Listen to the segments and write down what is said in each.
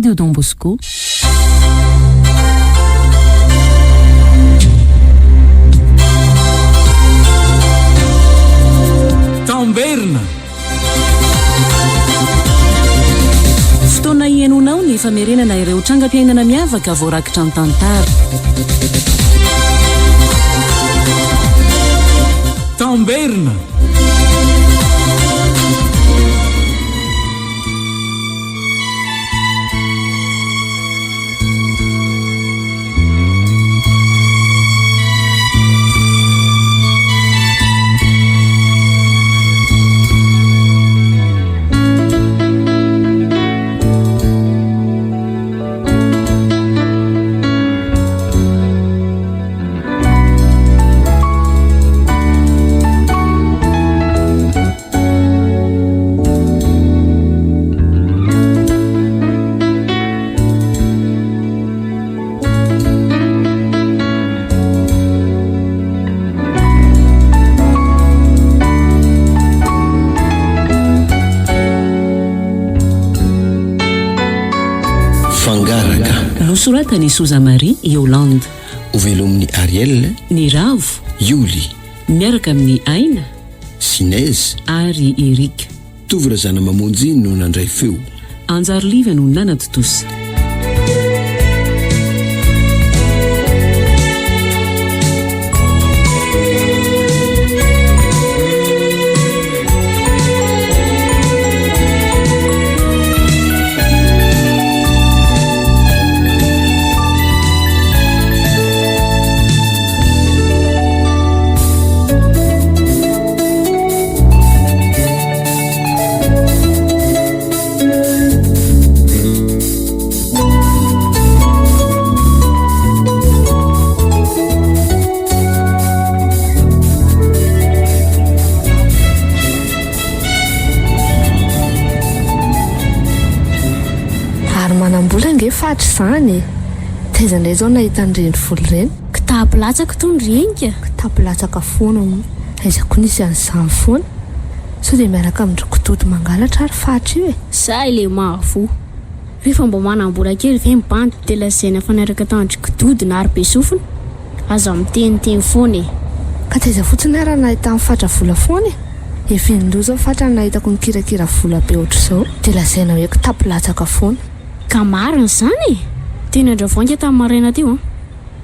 Radio Don Bosco. Tamberina. Fotoana hihainoanao ny famerenana ireo trangam-piainana miavaka voarakitra an-tantara. Tamberina. Fangaraka. Nosoratan'i Souza Marie Yolande. Hovelomin'i Ariel. Niravo. Yoly. Miaraka amin'i Aina. Sinez. Ary Eric. Tovo Razanamamonjy no nandray feo. Anjary Liva no nanatontosa. Ary manam-bola ange fatra izany e! Taiza indray izao nahita an'ireny vola ireny? Kitapo latsaka itony ry Henika. Kitapo latsaka foana hono. Aiza koa nisy an'izany foana? Sao dia miaraka amin-dry Kododo mangalatra ary fatra io e? Zay le mahavoa. Rehefa mba manam-bola kely ve ny bandy dia lazaina fa niaraka tamin-dry Kododo na ry Besofina? Aza miteniteny foana e! Ka taiza fotsiny ary no nahitan'i Fatra vola foana e? Efa indroa izao Fatra no nahitako nikirakira vola be ohatr'izao dia lazaina hoe kitapo latsaka foana. Ka marina izany e! Teny Andravoahangy tamin'ny maraina teo an!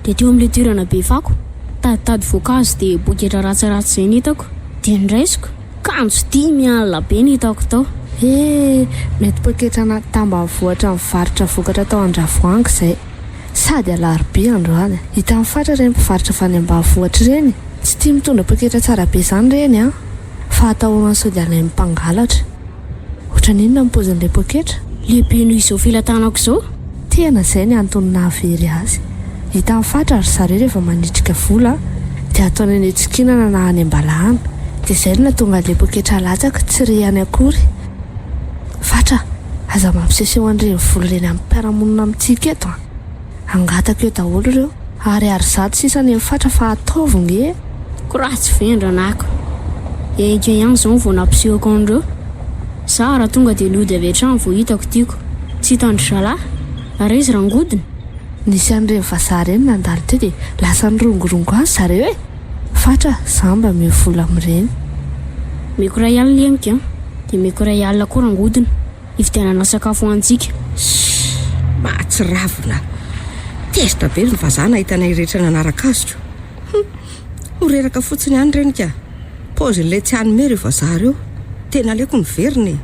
Dia teo amin'ilay toerana be fako, nitaditady voankazo dia poketra ratsiratsy izay no hitako. Dia noraisiko, kanjo 50 alina be no hitako tao. He! Mety poketra anaty tambanivohitra mivarotra vokatra tao Andravoahangy izay. Sady alarobia androany. Hitan'i Fatra ireny mpivarotra avy any ambanivohitra ireny? Tsy tia mitondra poketra tsara be izany ireny an! Fa atahorany sao dia alain'ny mpangalatra. Ohatran'ny inona ny paozin'ilay poketra? Lehibe noho izao filatanako izao? Tena izay ny antony nahavery azy. Hitan'i Fatra ry zareo rehefa manitrika vola dia ataony any an-tsikinana na any am-balahana. Dia izay no nahatonga an'ilay poketra latsaka, tsy re ihany akory. Fatra, aza mampisehoseho an'ireny vola ireny amin'ny mpiara-monina amintsika eto an! Hangataka eo daholo ireo. Ariary zato sisa ny fatra fa ataovy nge e! Ko raha tsy vendrana ako. Henika ihany izao vao nampisehoko an'ireo. Za raha tonga dia nody avy hatrany vao hitako tiako. Tsy hitan-dry zalahy. Ary aiza rangodina? Nisy an'ireny vazaha ireny nandalo teo dia lasa nirongorongo any zareo e! Fatra, za mba omeo vola amin'ireny. Omeko iray alina Henika an! Dia omeko iray alina koa rangodina. Hividianana sakafo ho antsika. Shh! Mahatsiravina! Tezitra be ny vazaha nahita anay rehetra nanaraka azy ko! Hum! Ho reraka fotsiny ihany ireny ka! Paozin'ilay tsy hanome ireo vazaha ireo. Tena aleoko miverina e!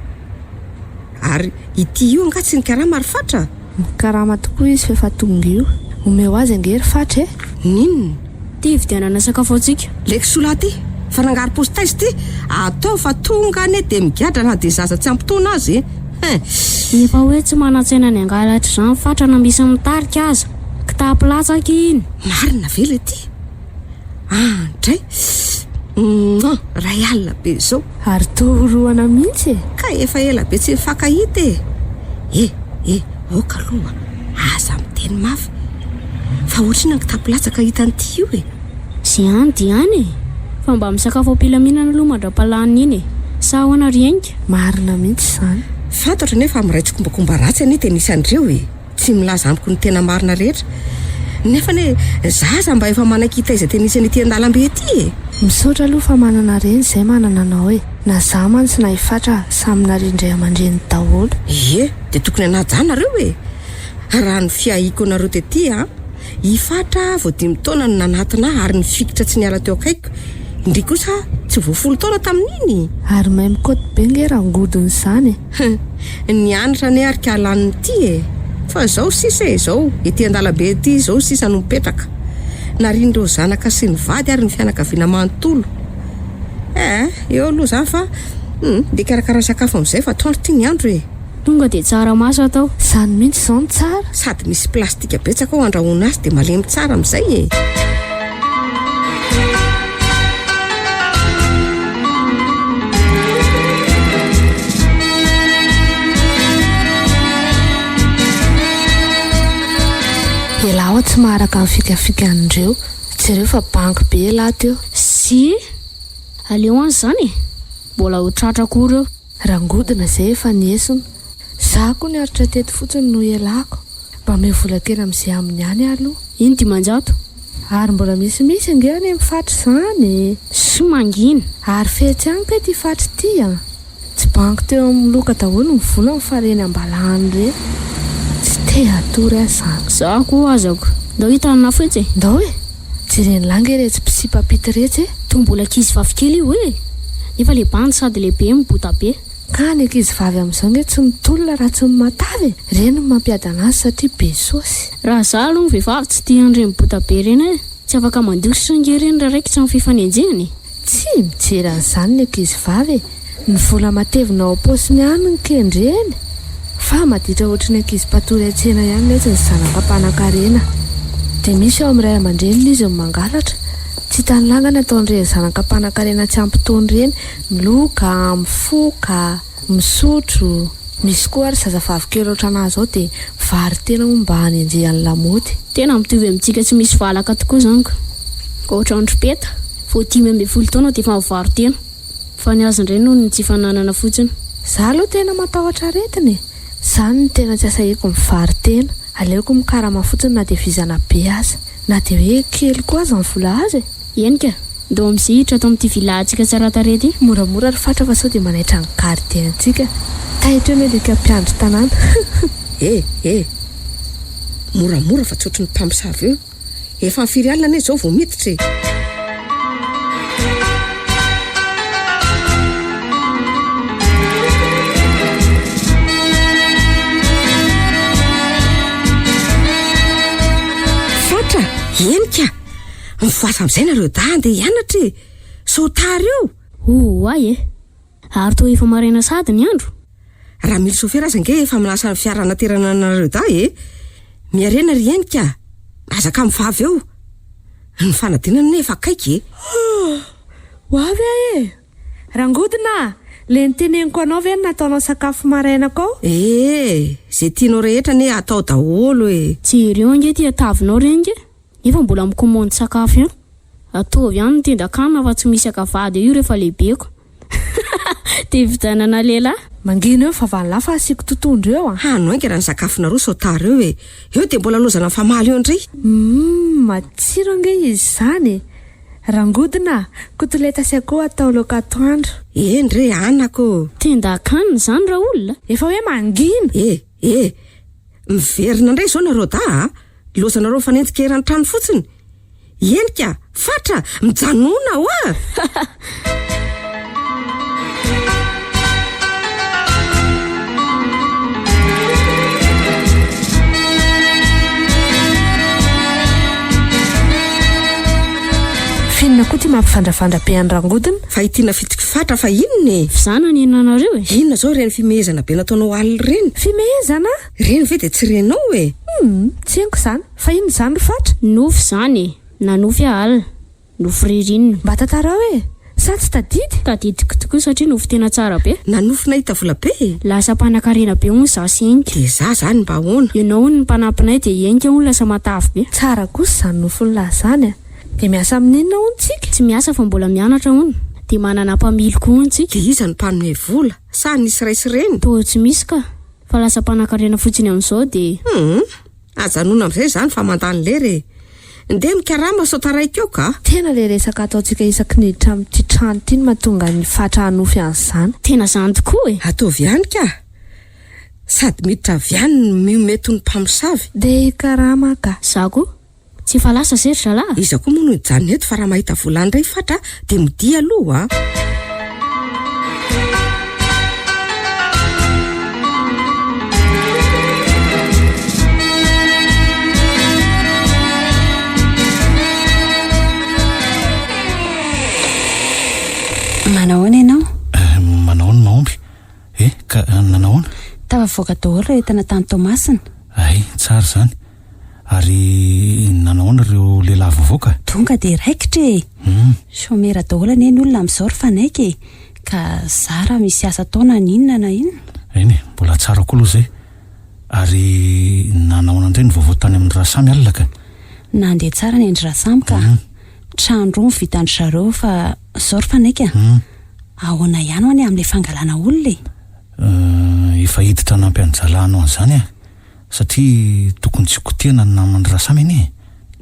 Ary ity io angaha tsy nikarama ry Fatra? Mikarama tokoa izy f'efa tonga io. Omeo azy ange ry Fatra e! N'inona? Ty hividianana sakafo antsika. Le kisoa lahy ty, fa nangarom-paosy taiza ty? Ataovy fa tonga anie dia migadra na dia zaza tsy ampy taona aza e! Hein! Efa hoe tsy manan-tsaina ny hangalatra izany fatra na misy mitarika aza. Kitapo latsaka iny. Marina ve le ty? Andray! Mouah! Ray alina be izao. Ary toa horohana mihitsy e! Ka efa ela be tsy nifankahita e! E! E! Aoka aloha, aza miteny mafy fa ohatr'inona ny kitapo latsaka hitan'ity io e! Ze any dia any e! Fa mba misakafo am-pilaminana aloha mandra-pahalaniny iny e! Sa ahoana ry Henika? Marina mihitsy izany. Fantatro anie fa miray tsikombakomba ratsy anie dia nisy an'ireo e! Tsy milaza amiko ny tena marina rehetra. Nefa anie za aza mba efa manaiky hitaiza tenisany ety an-dalambe ety e! Misaotra aloha fa manana reny izay manana anao e! Na za mantsy na i Fatra samy narian-dray aman-dreny daholo. Ie, dia tokony hanaja ahy nareo e! Raha ny fiahiako anareo tety an! I Fatra vao dimy taona no nanatona ahy ary nifikitra tsy niala teo akaikiko. Ndry kosa tsy vao folo taona tamin'iny! Ary mahay mikaoty be nge rangodina izany e! Hum, nianatra anie ary ka laniny ity e! Fa izao sisa e, izao, ety an-dalambe ety izao sisa no mipetraka. Narian'ireo zanaka sy ny vady ary ny fianakaviana manontolo. Eh, eo aloha izany fa, hum, ndeha hikarakara sakafo amin'izay fa atoandro ity ny andro e! Tonga dia tsaramaso atao. Izany mihitsy izao no tsara. Sady misy plastika betsaka ao andrahoana azy dia malemy tsara amin'izay e! Elah aho tsy maharaka ny fikafikan'ireo. Jereo fa banky be elah teo. Sy aleo any izany e! Mbola ho tratra koa ireo. Rangodina zay efa niesona. Za koa niaritra teto fotsiny no ialako. Mba omeo vola kely amzay aminy any aho aloha. Iny 500. Ary mbola misimisy ange any am fatra izany e. Sy mangina. Ary fetsy ihany kay ity fatra ity an. Tsy banky teo am loka daholo ny volany fa reny ambalahany reny. Tsy te hatory aho izany. Za koa azako. Ndao hitanana fotsy e. Ndao e. Jeren'lah nge retsy mpisipa pity retsy e! Toa mbola ankizy vavy kely io e! Nefa le bandy sady lehibe no bota be. Ka ny ankizy vavy amin'izao nge tsy mitolona raha tsy ny matavy e! Reny no mampiadana azy satria be saosy. Raha za aloha ny vehivavy tsy tia an'ireny bota be ireny e! Tsy afaka mandositra ange ireny raha raikitra ny fifanenjehana e! Tsy mijery an'izany ny ankizy vavy e! Ny vola matevina ao am-paosiny ihany no kendreny. Fa maditra ohatry ny ankizy mpatory an-tsena ihany letsy ny zanaka mpanankarena. Dia misy ao amin'ny ray aman-dreniny izy no mangalatra. Tsy hitan'ny langa ny ataon'ireny zanaka mpanankarena tsy ampy taona ireny, miloka, mifoka, misotro. Misy koa ary zazavavy kely ohatran'ahy izao dia mivaro-tena hono mba hanenjehany lamaody. Tena mitovy amintsika tsy misy valaka tokoa izany ka. Ohatran-dry Peta, vao 15 taona dia efa mivaro-tena. Fa ny azy indray noho ny tsy fananana fotsiny. Za aloha tena matahotra aretina e! Zany no tena tsy asahiako mivaro-tena. Aleoko mikarama fotsiny na dia vizana be aza. Na dia hoe kely koa aza ny vola azo e! Eny ka! Ndao amizay hiditra ato amin'ity villa-ntsika tsara tarehy ity. Moramora ry fatra fa sao dia manaitra ny gardien-tsika. Taitra eo ny alika mpiandry tanàna. Eh! Eh! Moramora fa tsy ohatry ny mpamosavy eo. Efa firy alina anie izao vao miditra e! Fatra, eny ka! Mivoasa amin'izay nareo dahy andeha hianatra e! Sao tara eo! Oay e! Ary toa efa maraina sahady ny andro? Raha mily sofera aza ange efa milasa ny fiara hanaterana anareo dahy e! Miharena ry Henika a! Aza kamo vava eo! Ny fanadinana anie efa akaiky e! Ho avy aho e! Rangodina a! Le niteneniko anao ve no nataonao sakafo maraina kao? Ee! Ze tianao rehetra anie atao daholo e! Jereo ange ity atavinao ry Henika nefa mbola mikomandy sakafo ihany. Ataovy ihany ny tendan-kanina fa tsy misy akavady eo io rehefa lehibeko. Dia vidianana lehilahy. Mangina eo ny vavan'lah fa asiako totohondry eo a! Hano haingana ny sakafonareo sao tara eo e! Eo dia mbola lozana mifamaly eo indray. Humm matsiro ange izy izany e! Rangodina a! Kotoleta sy akoho atao laoka atoandro. Eny re anaka ô! Tendan-kanina izany raolona? Efa hoe mangina! E! E! Miverina indray izao nareo dahy a! Lozanareo mifanenjika eran'ny trano fotsiny! Henika, fatra, mijanona hoa! F'inona koa ity mampivandravandra be an'i Rangodina? Fa ity nafitriko fatra fa inona e? F'izany anie nanareo e! Inona izao ireny fimehezana be nataonao alina ireny? Fimehezana? Ireny ve dia tsy renao e? Hum, tsy henoko izany. Fa inona izany ry Fatra? Nofy izany e! Nanofy aho alina. Nofy ririnina. Mba tantarao e! Sa tsy tadidy? Tadidiko tokoa satria nofy tena tsara be. Nanofy nahita vola be e! Lasa mpanankarena be hono izaho sy Henika. Dia izaho izany mba ahoana? Ianao hono ny mpanampinay dia i Henika hono lasa matavy be. Tsara kosa izany nofin'lah izany a! Dia miasa amin'inona hono tsika? Tsy miasa fa mbola mianatra hono. Dia manana mpamily koa hono tsika. Dia iza no mpanome vola? Sa nisy ray sy reny? Toa tsy misy ka. Fa lasa mpanankarena fotsiny amin'izao dia. Hum. Ajanona amin'izay izany fa mandany lera e. Ndeha mikarama sao taraiky eo ka. Tena ilay resaka ataontsika isaky ny hiditra amin'ity trano ity no mahatonga ny fatra hanofy an'izany. Tena izany tokoa e. Ataovy ihany ka. Sady miditra avy any no mihomehy toy ny mpamosavy. Ndeha hikarama ka. Za koa. Tsy efa lasa ve ry zalahy? Iza koa moa no hijanona eto fa raha mahita vola any indray fatra dia modia aloha a! Manahoana ianao? Eh, manahoana mahomby? Eh, ka nanahoana? Tafavoaka daholo ireo entana tany Toamasina. Hay, tsara izany. Ary nanahoana ireo lehilahy vaovao ka? Tonga dia raikitra e! Chômeur daholo anie ny olona amin'izao ry Fanaiky e! Ka zara misy asa atao na n'inona na inona. Eny e, mbola tsara koa aloha izay. Ary nanahoana indray ny vaovao tany amin'i Rasamy alina ka? Nandeha tsara ny an-dry Rasamy ka. Trano roa no vitan-dry zareo fa izao ry Fanaiky a! Ahoana ihany ho'a ny amin'ilay fangalana olona e? Efa hiditra hanampy an'i Jalahy hanao an'izany aho. Satria tokony tsy kotehana ny naman'i Rasamy anie e!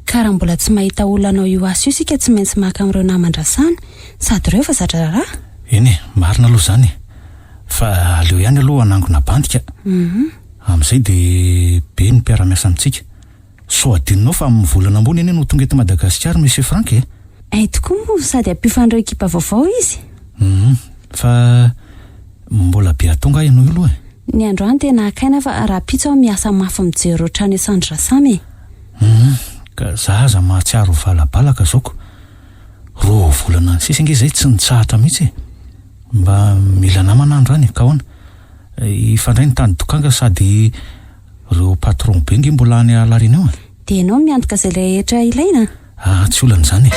Ka raha mbola tsy mahita olona hanao io asa io isika tsy maintsy maka amin'ireo naman-dRasamy, sady ireo efa za-draharaha. Eny e, marina aloha izany e! Fa aleo ihany aloha hanangona bandy ka! Amin'izay dia be ny mpiara-miasa amintsika. Sao adinonao fa amin'ny volana ambony anie no tonga eto Madagasikara Monsieur Franck e! Hay tokoa moa, sady hampiofana ireo ekipa vaovao izy. Hum, fa mbola be atao nga ianao io aloha e? Ny androany tena haka aina fa rahampitso aho miasa mafy mijery ireo trano iasandry Rasamy e! Hum, ka za aza mahatsiaro ho valabalaka zao ko! Roa volana nisesy ange izay tsy nitsahatra mihitsy e! Mba mila namana androany e, ka ahoana? Hifandray ny tany dokanga sady ireo patron be nge mbola any à La Réunion e! Dia ianao no miantoka izay rehetra ilaina? Ah, tsy olana izany e!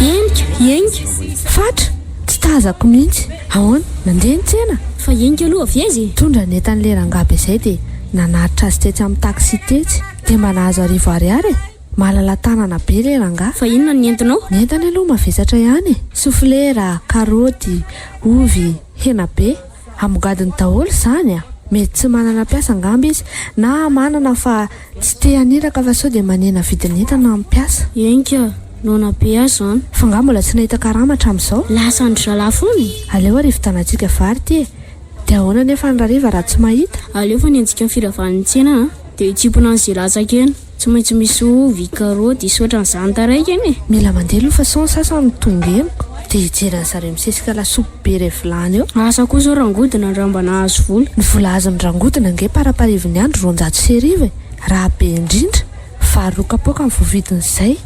Henika, henika. Fatra, tsy tazako mihitsy. Ahoana, nandeha ny tsena? Fa henika aloha avy aiza e? Nitondra ny entan'ilay rangahy be izay dia nanatitra azy tetsy amin'ny taxi tetsy. Dia mba nahazo arivo ariary e! Malala-tanana be le rangahy. Fa inona ny entinao? Ny entany aloha mavesatra ihany e! Soflera, karaoty, ovy, hena be. Ambongadiny daholo izany a! Mety tsy manana mpiasa angamba izy, na manana fa tsy te haniraka fa sao dia manena vidin'entana amin'ny mpiasa. Eny ka, noana be aho izany. Fa angaha mbola tsy nahita karama hatramin'izao? Lasan-dry zalahy foana e! Aleo ary hividianantsika vary ity e! Dia ahoana anefa ny rariva raha tsy mahita? Aleo fa nenjika ny firavan'ny tsena a! Dia hitsimpona an'izay latsaka eny. Tsy maintsy misy ovy, karaoty, sy ohatran'izany taraiky eny e! Mila mandeha aloha fa sao ny sasany no tonga eny dia hijery an'i zareo misesika lasopy be iray vilany eo. Asa koa izao rangodina raha mba nahazo vola. Ny vola azon'i rangodina ange paraparivon'ny andro 200 e! Raha be indrindra, vary roa kapoaka no voavidin'izay.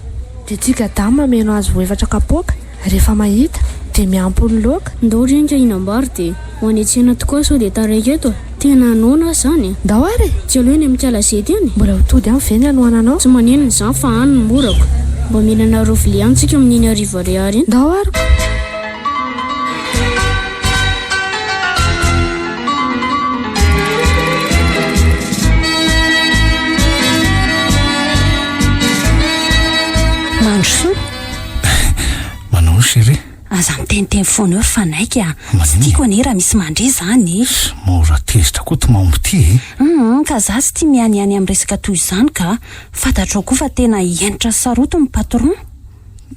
Dia tsika dama mameno azy ho efatra kapoaka. Rehefa mahita, dia miampy ny laoka. Ndao ry enga hihinam-bary dia ho any an-tsena tokoa sao dia taraiky eto a! Tena noana aho izany e! Ndao ary e! Tsy aleo eny amin'ny kalazety eny? Mbola ho tody any ve ny hanoananao? Tsy maninona izany fa any no morako. Mba mihinana roa vilia any tsika amin'iny arivo ariary iny. Ndao ary! Mandrosoa! Manao chérie. Aza miteniteny foana eo ry Fanaiky a! Tsy tiako anie raha misy mandre izany e! Mora tezitra koa ty mahomby ty e! Hum, ka za tsy tia mihanihany amin'ny resaka toy izany ka! Fantatrao koa fa tena hentitra sy sarotiny ny patron.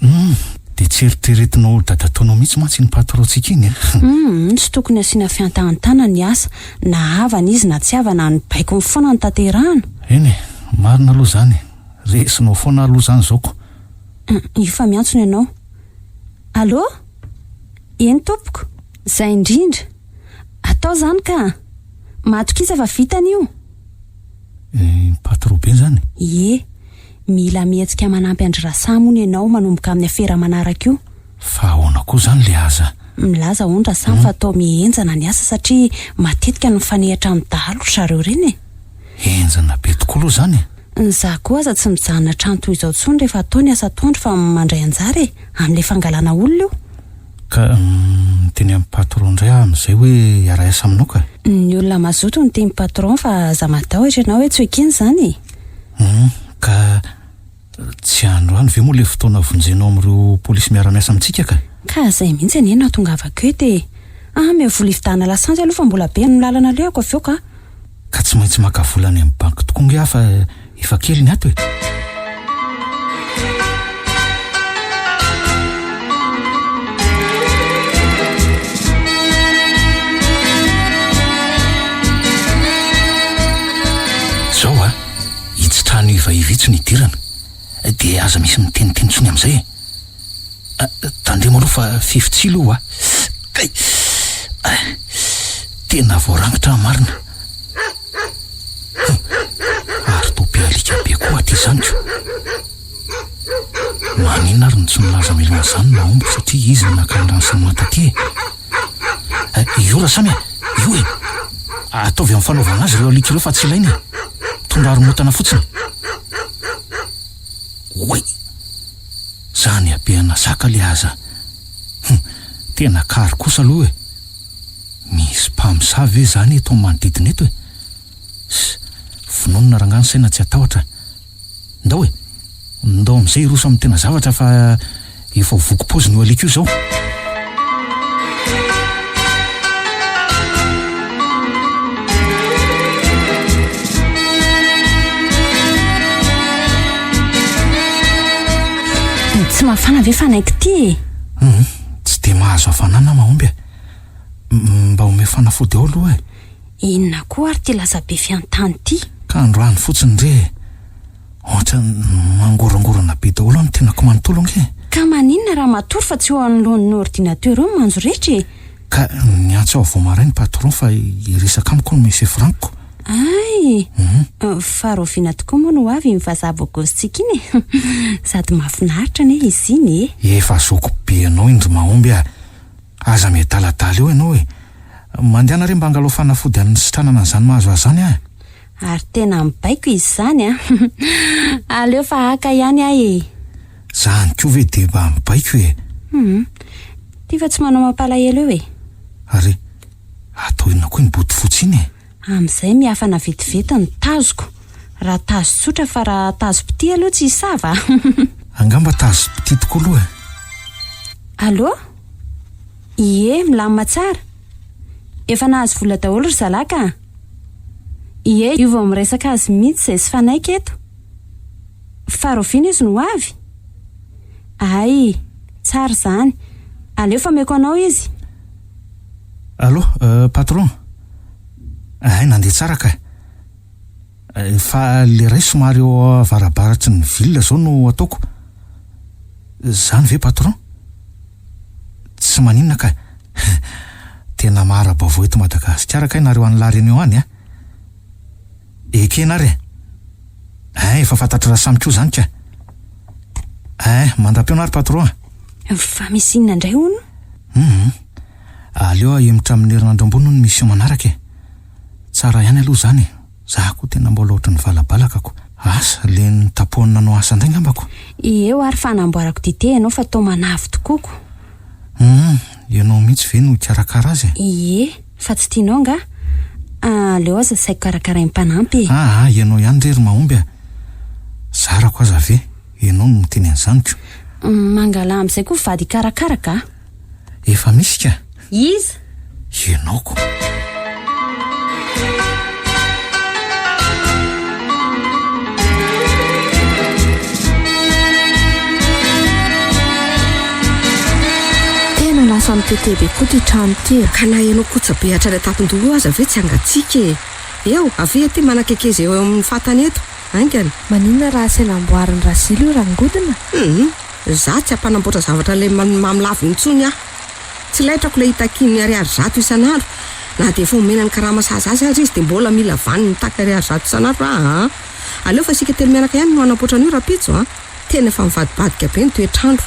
Hum, dia tsy eritreretinao ho dadatoanao mihitsy mantsy iny patron-tsika iny a! Hum, tsy tokony asiana fiantahantana ny asa, na havana izy na tsy havana, ny baikony foana no tanterahana. Eny e, marina aloha izany e! Resinao foana aloha izany izao ko! Io fa miantsona ianao. Allô? Eny tompoko. Zay indrindra. Atao zany ka. Matokisa fa vitany io. Eh, patro be zany? Ie. Mila mihetsika manampy an-dry Rasamy hono ianao manomboka amin'ny afera manaraka io. Fa ahoana koa zany le aza? Milaza hono Rasamy fa atao mihenjana ny asa satria matetika no mifanehatra amin'ny dahalo ry zareo ireny e. Henjana be tokoa aloha zany e. Ny za koa aza tsy mijanona hatrany toy izao intsony rehefa atao ny asa atoandro fa mandray anjara e! Amin'ilay fangalana olona io. Ka miteny amin'ny patron indray aho amin'izay hoe hiara-hiasa aminao ka. Ny olona mazoto no tian'ny patron fa aza matahotra ianao hoe tsy ho ekeny izany e! Hum, ka tsy androany ve moa ilay fotoana vonjenao amin'ireo polisy miara-miasa amintsika ka? Ka izay mihitsy anie no hahatongavako eto e! Ameo vola hividianana lasantsy aloha fa mbola be ny lalana alehako avy eo ka! Ka tsy maintsy maka vola any amin'ny banky tokoa ange aho fa efa kely ny ato e! Zao a! Itsy trano ivaiva itsy no idirana, dia aza misy miteniteny intsony amin'izay e! Tandremo aloha fa fefy tsilo io a! Kay! Tena voarangitra aho marina. Hum! Ary toa be alika be koa aty izany ko! Maninona ary no tsy milaza mialoha an'izany ny mahomby satria izy no naka ny renseignement taty e! Io Rasamy a! Io e! Ataovy amin'ny fanaovana azy ireo alika ireo fa tsy ilaina e! Mitondra haromotana fotsiny. Oay! Zany habehana saka le aza! Hum! Tena kary kosa aloha e! Misy mpamosavy ve zany eto amin'ny manodidina eto e? Ss! Vononina rangahy ny saina tsy hatahotra a! Ndao e! Ndao amin'izay hiroso amin'ny tena zavatra fa efa ho voky paoziny io alika io izao. Tsy mafana ve fanaiky ity e? Hum, tsy dia mahazo hafanana mahomby e. Mba omeo fanafody ao aloha e. Inona koa ary ity lasa be fiantany ity? Ka androany fotsiny re e. Ohatran'ny mangorangorana be daholo ny tenako manontolo ange e. Ka maninona raha matory fa tsy eo anoloan'ny ordinateur eo ny manjoretra e? Ka niantso aho vao maraina ny patron fa hiresaka amiko hono Monsieur Franck ko. Hay! Fa rahoviana tokoa moa no ho avy iny vazaha bogôsintsika iny e? Sady mahafinaritra anie izy iny e! Efa zoko be anao iny ry Mahomby a! Aza miadaladala eo ianao e! Mandehana re mba angalao fanafody hanisitranana an'izany mahazo azy izany aho e! Ary tena mibaiko izy izany an! Aleo fa haka ihany aho e! Zany koa ve dia mba mibaiko e! Hum! Ty fa tsy manao mampalahelo eo e! Ary atao inona koa iny bodofotsy iny e? Amin'izay mihafana vetivety ny tazoko. Raha tazo tsotra fa raha tazom-pitia aloha tsy hisava a! Angamba tazom-pitia tokoa aloha e! Allô? Ie, milamina tsara. Efa nahazo vola daholo ry zalahy ka! Ie, io vao miresaka azy mihitsy izay sy fanaiky eto. Fa rahoviana izy no ho avy? Hay, tsara izany. Aleo fa ameko anao izy. Allô, patron? Hay, nandeha tsara ka. Fa le ray somary eo avarabaratry ny ville zao no ataoko. Zany ve patron? Tsy maninona ka. Tena mahara-baovao eto Madagasikara kay nareo any La Réunion any a. Ekena ary e. Ein, efa fantatr'i Rasamy koa zany ka. Ein, mandra-pihaona ary patron a. Fa misy inona indray hono? Hum, aleo ahemotra amin'ny herinandro ambony hono ny mission manaraka e. Tsara ihany aloha izany e. Za koa tena mbola ohatran'ny valabalaka ko. Asa, le nitapohany nanao asa indray ngamba ko. Eo ary fa hanamboarako dite ianao fa toa manavy tokoa ko. Hum, ianao mihitsy ve no hikarakara azy e? Ie, fa tsy tianao angaha? Aleo aza asaiko karakarain'ny mpanampy e. Aa, ianao ihany re ry Mahomby a. Zarako aza ve, ianao no miteny an'izany ko. Mangalà amin'izay koa vady hikarakara ka. Efa misy ka. Iza? Ianao ko. Tena lasa mitete be koa ty trano ty e. Ka na ianao kotsa be hatrany an-tampon-doha eo aza ve tsy hangatsiaka e! Eo, avia aty manakekeza eo amin'ny fatana eto, haingana. Maninona raha asaina amboarin'i Razily io rangodina? Hum, za tsy hampanamboatra zavatra ilay mamilavo intsony aho. Tsy laitrako ilay hitakiany ariary zato isan'andro, na dia efa omena ny karama sahaza azy aza izy dia mbola mila vaniny mitaky ariary zato isan'andro aho an! Aleo fa isika telo mianaka ihany no hanamboatra an'io rahampitso an! Tena efa mivadibadika be ny toetr'andro.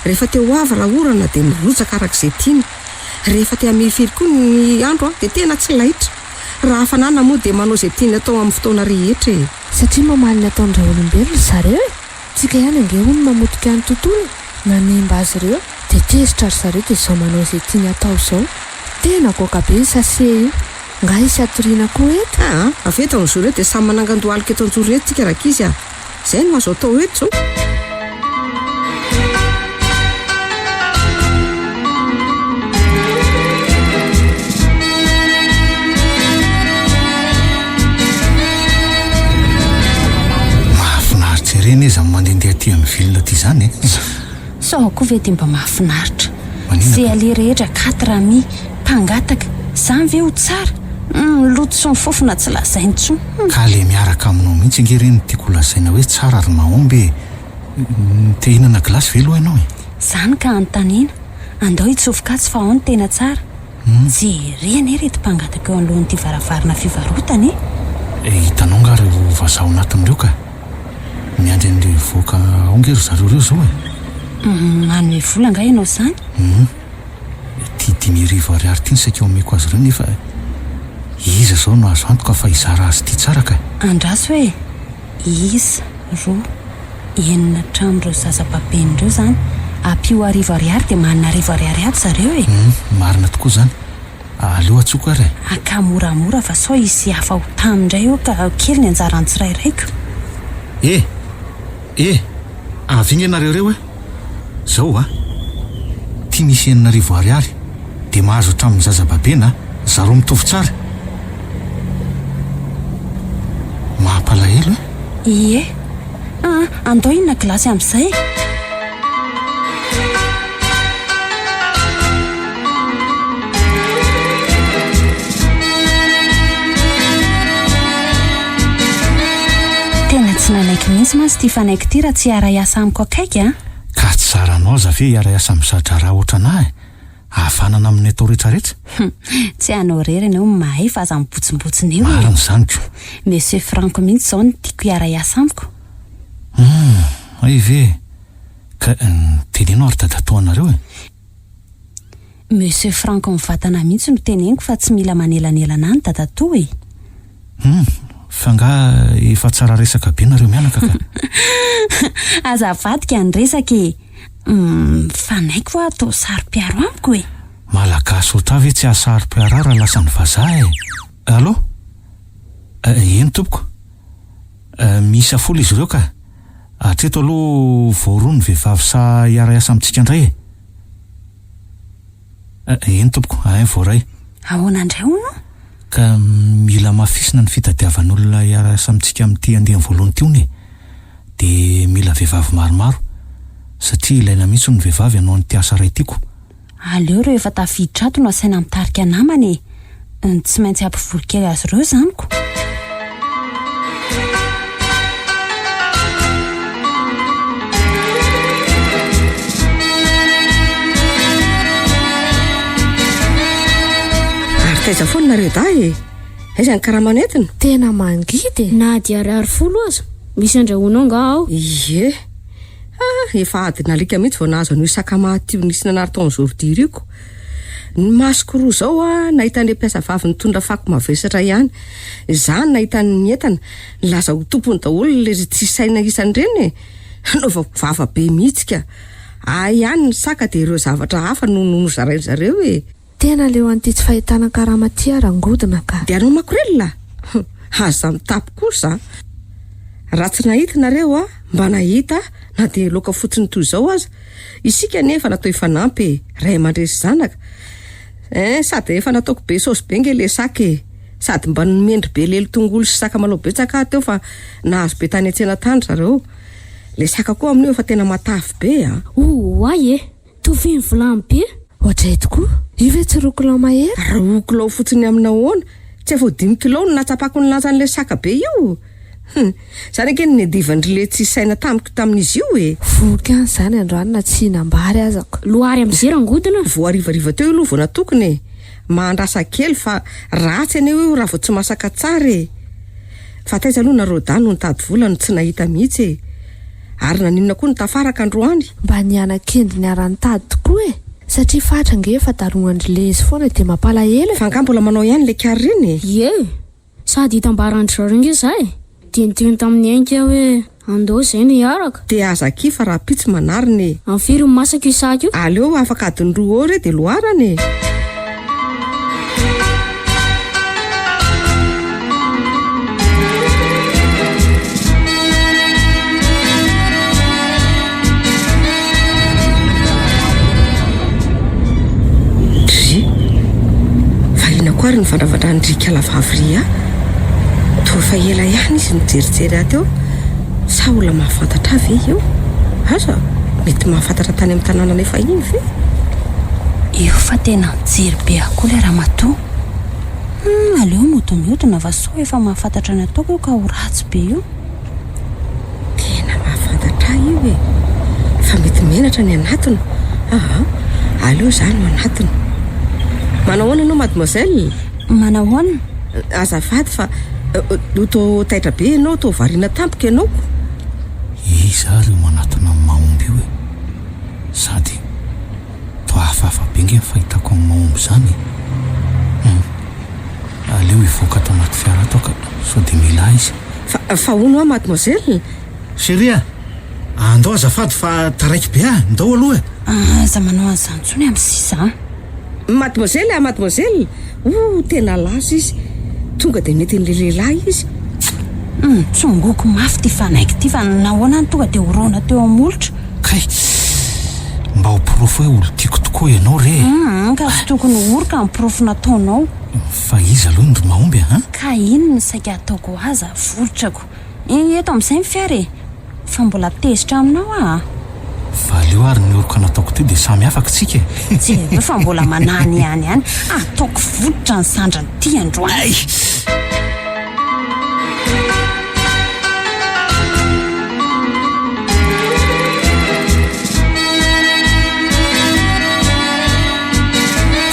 Rehefa te ho avy raha orana dia mirotsaka araka izay tiany. Rehefa te hamirifiry koa ny andro dia tena tsy laitra. Raha hafanana moa dia manao izay tiany atao amin'ny fotoana rehetra e! Satria mamaly ny ataon-dRaolombelona ry zareo e! Tsika ihany ange hono mamotika ny tontolo e! Nanimba azy ireo. Dia tezitra ry zareo dia izao manao izay tiany atao izao. Tena goaka be io sachet io. Nga hisy hatoriana koa eto? Aa, avy eto amin'izao ireo dia samy manangan-dohalika eto an-joro eto tsika rankizy a! Izay no azo atao eto izao. Mahafinaritra ery anie izany mandehandeha aty amin'ny ville aty izany e! Sao koa ve dia mba mahafinaritra. Ze aleha rehetra quatre amis, mpangataka, zany ve ho tsara? Humm ny loto sy ny fofona tsy lazaina intsony humm. Ka le miaraka aminao mihitsy ange re no tiako ho lazaina hoe tsara ry mahomby e! Te hihinana glace ve aloha ianao e? Zany ka anontaniana. Andao hitsofoka atsy fa ao no tena tsara. Jereo anie ireto mpangataka eo anoloan'ity varavarana fivarotana e! Hitanao nga ireo vazaha ao anatiny ireo ka! Miandry an'ilay hivoaka ao ange ry zareo ireo izao e! Manome vola angaha ianao izany? Hum. Ity 5000 ariary ity no saika omeko azy ireo nefa iza izao no azo antoka fa hizara azy ity tsara ka! Andraso e! Isa, roa, enina hatramin'ireo zaza babeny ireo izany, ampio arivo ariary dia manana arivo ariary aby zareo e! Hum, marina tokoa izany. Aleo antsoiko ary e! Aka moramora fa sao hisy hafa ho tamy indray eo ka kely ny anjaran'ny tsirairay ko! E! E! Avy inga ianareo ireo e! Zao a! Ty misy 6000 ariary dia mahazo hatramin'ny zaza babena a! Zareo mitovy tsara! Mampalahelo e! Ie! Aa! Andao inona gilasy amin'izay e! Tena tsy nanaiky mihitsy mantsy ity Fanaiky ity raha tsy hiara-hiasa amiko akaiky a! Ka tsy zaranao aza ve hiara-hiasa amin'ny za-draharaha ohatran'ahy e? Havanana amin'ny atao retraretra? Hum, tsy ianao irery anie no mahay fa aza mibotsimbotsina eo e! Marina izany ko! Monsieur Franck mihitsy izao no tiako hiara-hiasa amiko. Hum, hay ve e! Ka teneno ary dadatoanareo e! Monsieur Franck mivantana mihitsy no teneniko fa tsy mila manelanelana ahy ny dadatoa e! Hum, fa angaha efa tsara resaka be nareo mianaka ka! Aza avadika ny resaka e! Hum, mifanaiky hoa atao saro-piaro amiko e! Malagasy ohatr ahy ve tsy hahasaro-piaro ahy raha lasan'ny vazaha e! Allô? Eny tompoko. Miisa folo izy ireo ka! Hatreto aloha vao roa ny vehivavy sahy hiara-hiasa amintsika indray e! Eny tompoko, ein voaray. Ahoana indray hono? Ka mila hamafisina ny fitadiavan'olona hiara-hiasa amintsika amin'ity andiany voalohany ity hono e! Dia mila vehivavy maromaro, satria ilaina mihitsy hono ny vehivavy hanao an'ity asa iray ity ko! Aleo ireo efa tafiditra ato no asaina mitarika namana e! Tsy maintsy hampivory kely azy ireo izany ko! Ary taiza foana nareo dahy e? Aiza ny karama nentina? Tena mangidy e! Na dia ariary folo aza, misy andrahoinao angaha ao? Ie. Ah, efa adin'alika mihitsy vao nahazo an'io sakamaty io nisy nanary tao amin'ny zôridira io ko. Ny masoko roa izao ah, nahita an'ilay mpiasa vavy nitondra fako mavesatra ihany. Izaho nahita ny entana, nilaza ho tompony daholo ilay ry tsy saina isany ireny e. Nanaovako vava be mihitsy ka. Ahy ihany ny saka dia ireo zavatra hafa no nozarain-dry zareo e. Tena leo an'ity tsy fahitana karama ity aho rangodina ka. Dia anao makorelina? Aza mitapy kosa a! Raha tsy nahita nareo a, mba nahita na dia loaka fotsiny toy izao aza. Isika anie efa natao hifanampy e, ray aman-dreny sy zanaka. Eh, sady efa nataoko be saosy be nge le saka e. Sady mba nomen-dry be lelo tongolo sy sakamalaho betsaka aho teo fa nahazo be tany an-tsena tany zareo. Le saka koa amin'io efa tena matavy be a. Oay e! Toa feno vilany be. Oadray tokoa! Io ve tsy roa kilao mahery? Roa kilao fotsiny amina ahoana? Tsy efa ho dimy kilao no nahatsapako ny lanjan'ilay saka be io! Hum! Izany ange no niadivan-dry le tsy saina tamiko tamin'izy io e! Voky ihany izany androany na tsy hihinam-bary aza ko. Loary amin'izay rangodina. Vao harivariva teo io aloha vao natokona e! Mahandrasa kely fa ratsy anie io raha vao tsy masaka tsara e! Fa taiza aloha nareo dahy no nitady vola no tsy nahita mihitsy e! Ary naninona koa no tafaraka androany? Mba niana-kendry niara-nitady tokoa e! Satria fatra ange efa darohan-dry lezy foana dia mampalahelo e! Fa angaha mbola manao ihany ilay kary ireny e? Ie! Sady hitambaran-dry zareo ange za e! Dia niteny tamin'i Henika aho hoe. Andao izay no hiaraka. Dia aza akia fa rahampitso manarina e. Amin'ny firy no masaka io saka io? Aleo afaka adiny roa eo re dia loharana e. Dry. Variana koa ary ny vandravandran'i Rika lavavy ry ahy. Toa efa ela ihany izy nijerijery ahy teo. Sa olona mahafantatra ahy ve io? Asa, mety mahafantatra tany amin'ny tanànanay fahiny ve? Io fa tena mijery be ahy koa ilay ramatoa. Hum, aleo mody mihodina fa sao efa mahafantatra ny ataoko io ka ho ratsy be io. Tena mahafantatra ahy io e! Fa mety menatra ny anatiny. Aa, aleo izaho no anatiny. Manao ahoana ianao mademoiselle? Manahoana? Azafady fa toa taitra be ianao, toa variana tampoka ianao ko. Iza ary io manatona an'i Mahomby io e? Sady toa hafahafa be nge ny fahitako an'i Mahomby izany e! Hum, aleo hivoaka ato anaty fiara ato aho ka sao dia mila ahy izy. Fa, fa hono hoa mademoiselle? Chérie a! Andao azafady fa taraiky be aho, ndao aloha e! Aza manao an'izany intsony amin'ny sisa a! Mademoiselle a! Mademoiselle! Ouh, tena lasa izy! Tonga dia nentin'ilay lehilahy izy. Hum, tsongoko mafy ity fanaiky ity fa nahoana no tonga dia horohana teo amin'ny molotra? Kay! Mba ho porofo hoe olon-tiako tokoa ianao re e! Hum, ka tsy tokony ho oroka ny porofo nataonao. Fa iza aloha no ry mahomby a? Ka inn no saika hataoko aza, volotrako. Eto amin'izay ny fiara e! Fa mbola tezitra aminao aho a! Valio ary ny oroka nataoko teo dia samy afaka tsika e! Jereo fa mbola manany ihany ihany. Ataoko volotra ny sandriny ity androany.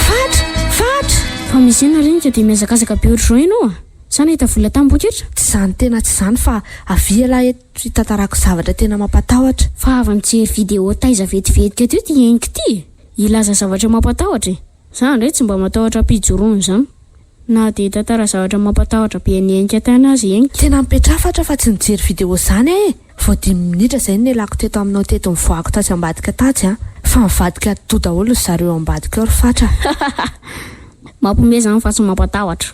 Fatra! Fatra! Fa misy inona re ka dia mihazakazaka be ohatr'izao ianao a? Sa nahita vola tamin'ny poketra? Tsy izany tena tsy izany fa avia ialahy eto hitantarako zavatra tena mampatahotra. Fa avy nijery vidéo taiza vetivetika teo ity henoko ity e! Hilaza zavatra mampatahotra e! Za indray tsy mba matahotra am-pijoroana izany. Na dia hitantara zavatra mampatahotra be an'i Henika tany aza i Henika. Tena mipetrafatra fa tsy nijery vidéo izany aho e! Vao dimy minitra izay no nialako teto aminao teto nivoahako tatsy ambadika tatsy an! Fa nivadika atidoha daholo ry zareo ao ambadika ao ry fatra a! Mampiomehy izany fa tsy mampatahotra.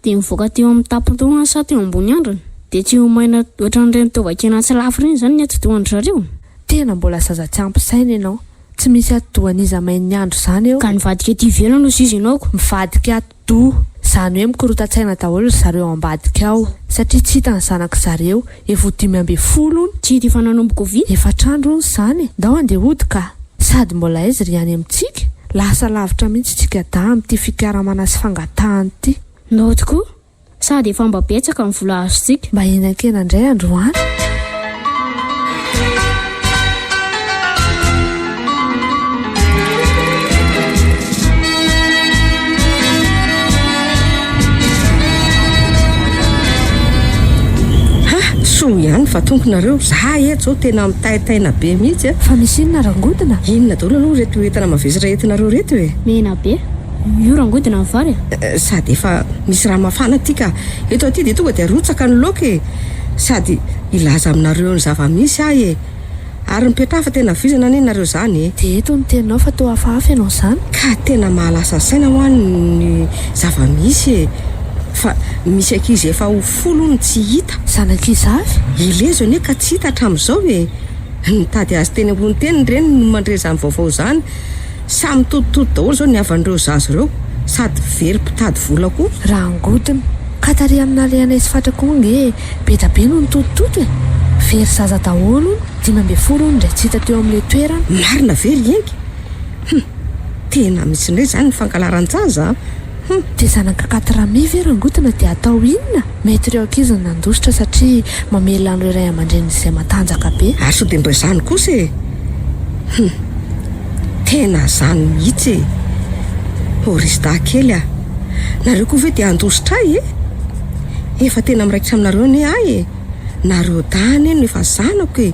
Dia nivoaka teo amin'ny tampon-dohany sa teo ambony handriny? Dia tsy ho maina ohatran'ireny taovan-kena tsy lafo ireny izany ny atidohan-dry zareo? Tena mbola zaza tsy ampy saina ianao. Tsy misy atidohan'iza main'ny andro izany eo. Ka nivadika ety ivelany hozy izy ianao ko. Mivadika atidoha. Izany hoe mikorotan-tsaina daholo ry zareo ao ambadika ao. Satria tsy hita ny zanak'i zareo. Efa ho 15 hono. Tsy hita efa nanomboka oviana? Efatra andro hono izany e. Ndao handeha hody ka. Sady mbola aiza ry any amintsika? Lasa lavitra mihitsy tsika dahy amin'ity fikaramana sy fangatahana ity. Ndao tokoa. Sady efa mba betsaka ny vola azontsika. Mba hihinan-kena indray androany. Ha! Soa ihany fa tonga nareo, za eto zao tena mitaintaina be mihitsy a! Fa misy inona rangodina? Inona daholo aloha ireto entana mavesatra entinareo ireto e? Mena be. Io rangodina ny vary a! Sady efa misy raha mafana aty ka! Eto aty dia tonga dia arotsaka ny laoka e! Sady hilaza aminareo ny zava-misy aho e! Ary mipetraha fa tena vizana anie nareo zany e! Dia eto ny teninao fa toa hafahafa ianao zany. Ka tena mahalasa saina hoa ny zava-misy e! Fa misy ankizy efa ho folo hono tsy hita. Zanak'iza avy? I Lezo anie ka tsy hita hatramin'izao e! Nitady azy teny ambony teny ny reniny no mandre izany vaovao izany. Samy mitoditody daholo izao ny havan'ireo zaza ireo sady very mpitady vola koa. Rangodina. Ka tary amin'ny nalehanay sy fatra koa ange e! Be da be no nitotitoto e! Very zaza daholo hono, 15 hono indray tsy hita teo amin'ilay toerana. Marina ve ry Engy? Hum! Tena misy indray izany ny fangalaran-jaza a! Hum! Dia zanaka quatre mi ve rangodina dia atao inona? Mety ireo ankizy no nandositra satria mamelona an'ireo ray aman-dreniny izay matanjaka be. Ary sao dia mba izany kosa e! Hum! Tena izany mihitsy e! Horista kely a! Nareo koa ve dia handositra ahy e? Efa tena miraikitra aminareo anie ahy e! Nareo dahy anie no efa zanako e!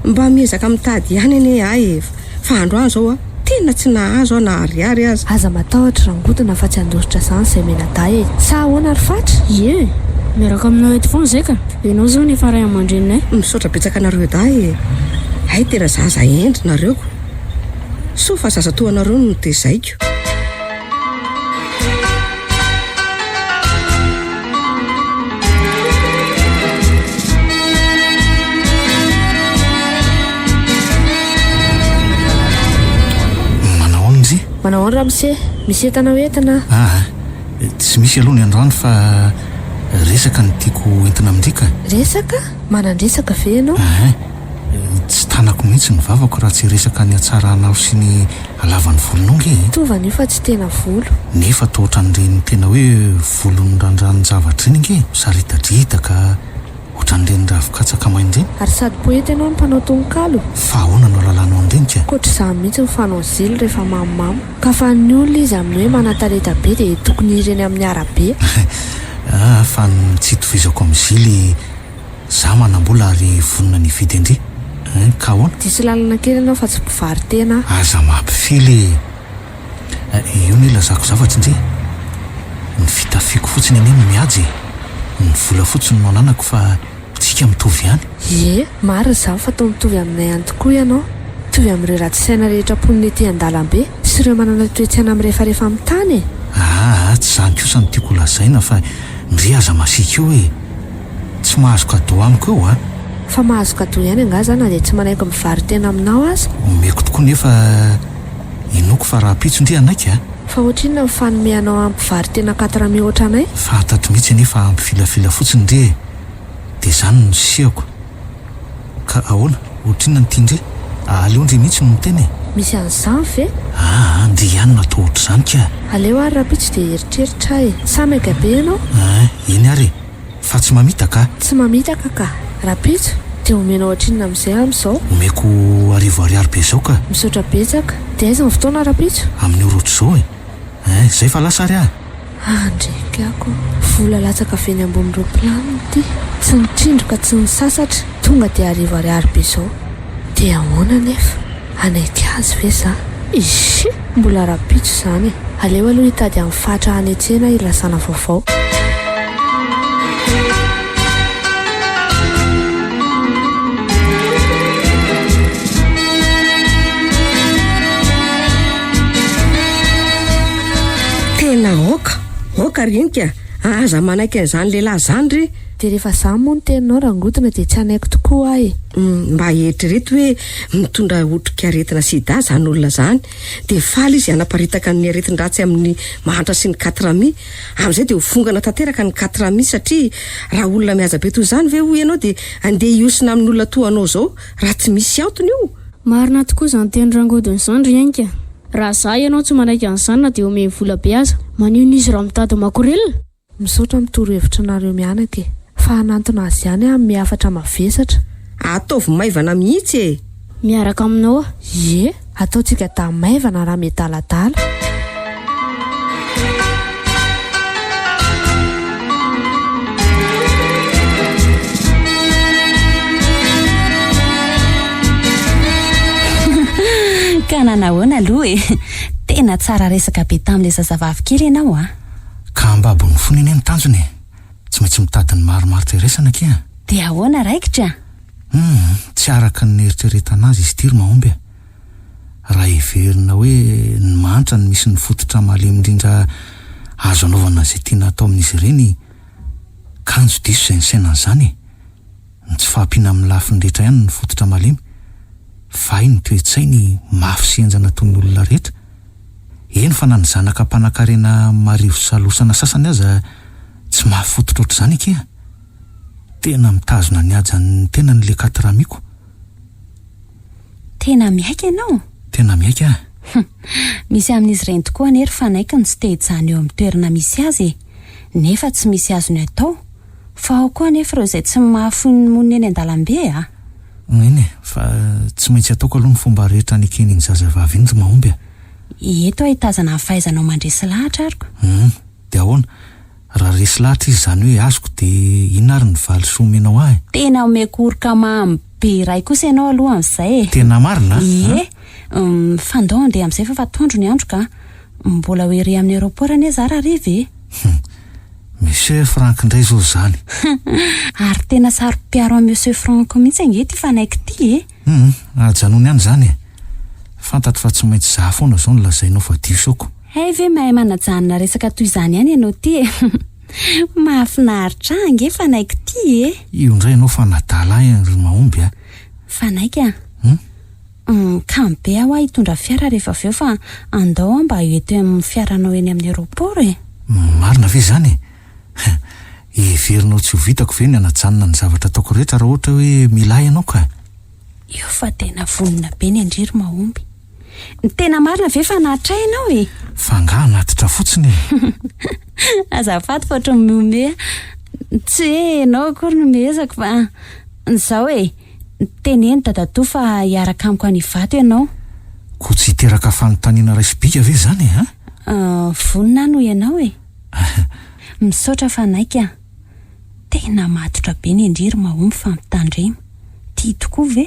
Mba miezaka mitady ihany anie ahy e! Fa androany izao a, tena tsy nahazo aho na ariary aza. Aza matahotra rangodina fa tsy handositra izany izay mianadahy e! Sa ahoana ry Fatra? Ie! Miaraka aminao eto foana izay ka. Ianao izao no efa ray aman-dreninay. Misaotra betsaka anareo dahy e. Hay tena zaza hendry nareo ko. Soa fa zaza toa anareo no notezaiko. Manao ahoana njy? Manao ahoana ramose? Misy entana ho entina? Aa, tsy misy aloha ny androany fa resaka no tiako ho entina amin-dry ka. Resaka? Manan-dresaka ve ianao? Aa, tsy tanako mihitsy ny vavako raha tsy hiresaka ny hatsaranao sy ny halavan'ny volonao nge e! Tovana io fa tsy tena volo. Nefa toa ohatran'ireny tena hoe volon'ny randranin-javatra ireny ange e! Misaritadritaka. Ohatran'ireny ravin-katsaka maina ireny. Ary sady poeta ianao no mpanao tononkalo? Fa ahoana no ahalalanao an'ireny ka? Ankoatr'izany mihitsy ny fanao zily rehefa mamomamo. Ka fa ny olona izy amin'ny hoe manan-talenta be dia tokony hira eny amin'ny arabe. Ah, fa ny tsy itovizako amin'i Zily, za manam-bola ary vonona ny hividy an-dry. Hein, ka ahoana? Diso lalana kely ianao fa tsy mpivaro-tena aho. Aza mampifily e! Io no ilazako zavatra ndry. Ny fitafiako fotsiny anie no mihaja e. Ny vola fotsiny no ananako fa tsika mitovy ihany. Ie, marina izany fa toa mitovy aminay ihany tokoa ianao. Mitovy amin'ireo ratsy saina rehetra mponina ety an-dalambe sy ireo manana toe-tsaina mirefarefa amin'ny tany e. Aa, tsy izany kosa no tiako holazaina fa ndry aza masiaka eo e. Tsy mahazo cadeau amiko eo a. Fa mahazo cadeau ihany angaha za na dia tsy manaiky mivaro-tena aminao aza? Omeko tokoa nefa Inoako fa rahampitso ndry hanaiky a! Fa ohatrinona ny fanome anao hampivaro-tena quatre mille ohatranay? Fantatro mihitsy anie fa hampifilafila fotsiny ndry e! Dia izany no sihako. Ka ahoana? Ohatrinona ny tian-dry? Aleo ndry mihitsy no miteny e! Misy an'izany ve? Aa, ndry ihany no atao ohatr'izany ka! Aleo ary rahampitso dia hieritreritra aho e! Sa maika be ianao? Aa, eny ary e! Fa tsy mamitaka a! Tsy mamitaka ka! Rapitso, dia omenao ohatrinona amin'izay amin'izao? Omeko arivo ariary be izao ka! Misaotra betsaka. Dia aiza ny fotoana rapitso? Amin'ny ora ohatr'izao e! Hein, izay fa lasa ary aho! Andrekako. Vola latsaka avy eny ambony roplanina ity. Tsy nitrindroka tsy nisasatra, tonga dia arivo ariary be izao. Dia ahoana anefa? Hanaiky azy ve za? Ishh! Mbola rahampitso izany e! Aleo aloha hitady an'i Fatra any an-tsena hilazana vaovao. Tena aoka! Aoka ry Henika a! Aza manaiky an'izany lehilahy izany re! Dia rehefa izany moa ny teninao Rangodina dia tsy hanaiky tokoa aho e! Mba eritrereto hoe mitondra otrikaretina sida izany olona izany, dia faly izy hanaparitaka ny aretin-dratsy amin'ny mahantra sy ny katrami. Amin'izay dia ho fongana tanteraka ny katrami satria raha olona mihaja be toy izany ve hoy ianao dia andeha hihosina amin'ny olona toa anao izao raha tsy misy antony io? Marina tokoa izany tenin'i Rangodina izany ry Henika. Raha za ianao tsy manaiky an'izany na dia omeny vola be aza. Maninona izy raha mitady makorelina? Misaotra amin'ny torohevitra nareo mianaka e! Fa hanantona azy ihany aho hanome hafatra mavesatra. Ataovy maivana mihitsy e! Miaraka aminao aho. Ie, ataontsika dahy maivana raha miadaladala. Ka nanahoana aloha e? Tena tsara resaka be tamin'ilay zazavavy kely ianao a! Ka hambabo ny fony anie ny tanjona e! Tsy maintsy mitady ny marimaritra iraisana akia a! Dia ahoana raikitra? Humm, tsy araka ny neritreretana azy izy ity ry Mahomby a! Raha heverina hoe ny mahantra no misy ny fototra malemy indrindra azo anaovana izay tiana atao amin'izy ireny, kanjo diso izay nisaina an'izany e! Ny tsy fahampiana amin'ny lafiny rehetra ihany no fototra malemy, fa hay ny toe-tsainy mafy sy henjana toy ny olona rehetra. Eny fa na ny zanaka mpanankarena marivo salosana sasany aza tsy mafy fototra ohatr'izany akia. Tena mitazona ny hajan'ny tenany le katramiko. Tena miaiky ianao? Tena miaiky aho. Hum, misy amin'izy ireny tokoa anie ry Fanaiky no tsy te hijanona eo amin'ny toerana misy azy e! Nefa tsy misy azony atao. Fa ao koa anefa ireo izay tsy mahafoy ny monina eny an-dalambe a! Eny e, fa tsy maintsy ataoko aloha ny fomba rehetra hanekena iny zazavavy iny ry Mahomby a! Eto ahitazana ny fahaizanao mandresy lahatra ary ko. Hum, dia ahoana? Raha resy lahatra izy izany hoe azoko dia inona ary ny valisoa omenao ahy? Tena omeko oroka mamy be iray kosa ianao aloha amin'izay e! Tena marina a? Ie! Hum, fa ndao handeha amin'izay fa efa atoandro ny andro ka! Mbola ho ery amin'ny aéroport anie za rahariva e! Hum, Monsieur Franck indray izao izany. Ary tena saro-piaro an'i Monsieur Franck mihitsy ange ity Fanaiky ity e! Hum, ajanony ihany izany e! Fantatro fa tsy maintsy za foana izao no lazainao fa diso aoko. Hay ve mahay manajanona resaka toy izany ihany ianao ity e! Mahafinaritra ahy ange Fanaiky ity e! Io indray ianao fa nadala ahy ry Mahomby a! Fanaiky a! Hum? Hum, kamo be aho hoa hitondra fiara rehefa avy eo fa andao aho mba eto amin'ny fiaranao eny amin'ny aéroport e! Marina ve izany e? Heverinao tsy ho vitako ve ny hanajanona ny zavatra ataoko rehetra raha ohatra hoe mila ahy ianao ka? Io fa tena vonona be ny an-dry ry Mahomby. Ny tena marina ve fa hanatitra ahy ianao e? Fa angaha hanatitra fotsiny e? Azafady fa ohatran'ny mihomehy aho. Tsy hoe ianao akory no mihezaka fa izao e, teneno dadatoa fa hiaraka amiko any Ivato ianao. Koa tsy hiteraka fanontaniana raiso-bika ve izany e, an? Vonona aho noho ianao e. Misaotra fa naika a! Tena matotra be ny an-dry ry Mahomby fa mitandrema. Tia tokoa ve?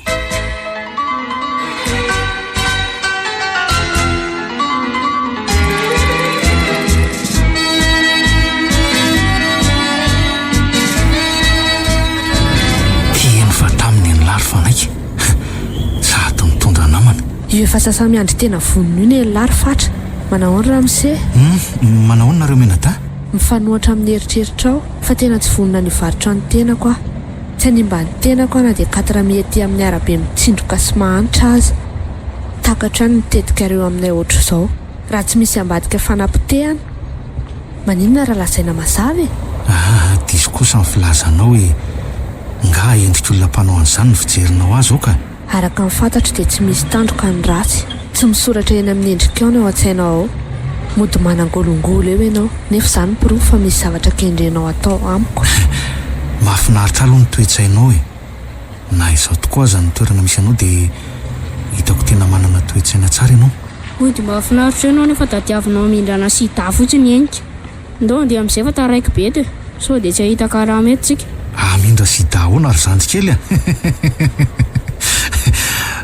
Teny fa taminy an'lah ry Fanaiky. Sady mitondra namana. Io efa sasa-miandry tena vonona io ny elah ry Fatra. Manahoana ramose? Hum, manahoana nareo mianadahy? Mifanohitra amin'ny eritreritrao fa tena tsy vonona ny hivarotra ny tenako aho. Tsy hanimba ny tenako aho na dia quatre mille ety amin'ny arabe mitsindroka sy mahantra aza. Takatro ihany ny tetikareo aminay ohatr'izao. Raha tsy misy ambadika fanapotehana, maninona raha lazaina mazava e? Aa, diso kosa ny filazanao e! Ngaha endrik'olona mpanao an'izany ny fijerinao azy ao ka! Araka ny fantatro dia tsy misy tandroka ny ratsy. Tsy misoratra eny amin'ny endrikao ny ao an-tsainao ao. Mody manangolongola eo ianao, nefa izany porofo fa misy zavatra kendrenao atao amiko. Mahafinaritra aloha ny toe-tsainao e! Na izao tokoa aza ny toerana misy anao dia hitako tena manana toe-tsaina tsara ianao. Mody mahafinaritra eo ianao nefa tadiavinao hamindrana sida fotsiny henika. Ndao handeha amin'izay fa taraiky be eto e! Sao dia tsy hahita karama eto tsika. Hamindra sida ahoana ry zandry kely a!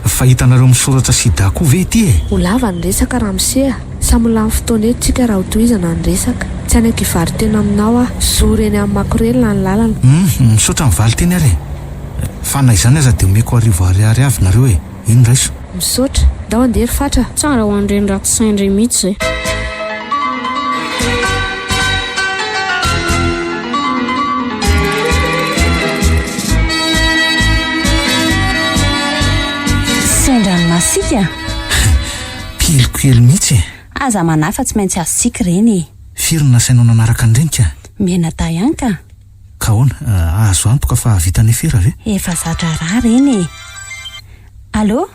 Fa hitanareo misoratra sida koa ve ity e? Ho lava ny resaka ramose a! Samy ho lany fotoana eto tsika raha hotohizana ny resaka. Tsy hanaiky hivaro-tena aminao aho. Zoro eny amin'ny makorelina ny lalana. Hum, misaotra ny valin-teny ary e! Fa na izany aza dia omeko arivo ariary avy nareo e! Iny raiso. Misaotra. Ndao andeha ry Fatra a! Tsara ho an'ireny ratsy saina ireny mihitsy izay. Sendra ny masiaka. Piliko kely mihitsy e! Aza manahy fa tsy maintsy azontsika ireny e! Firy no nasainao nanaraka an'ireny ka? Mianadahy ihany ka! Ka ahoana? Azo antoka fa hahavita ny afera ve? Efa za-draharaha ireny e! Allô?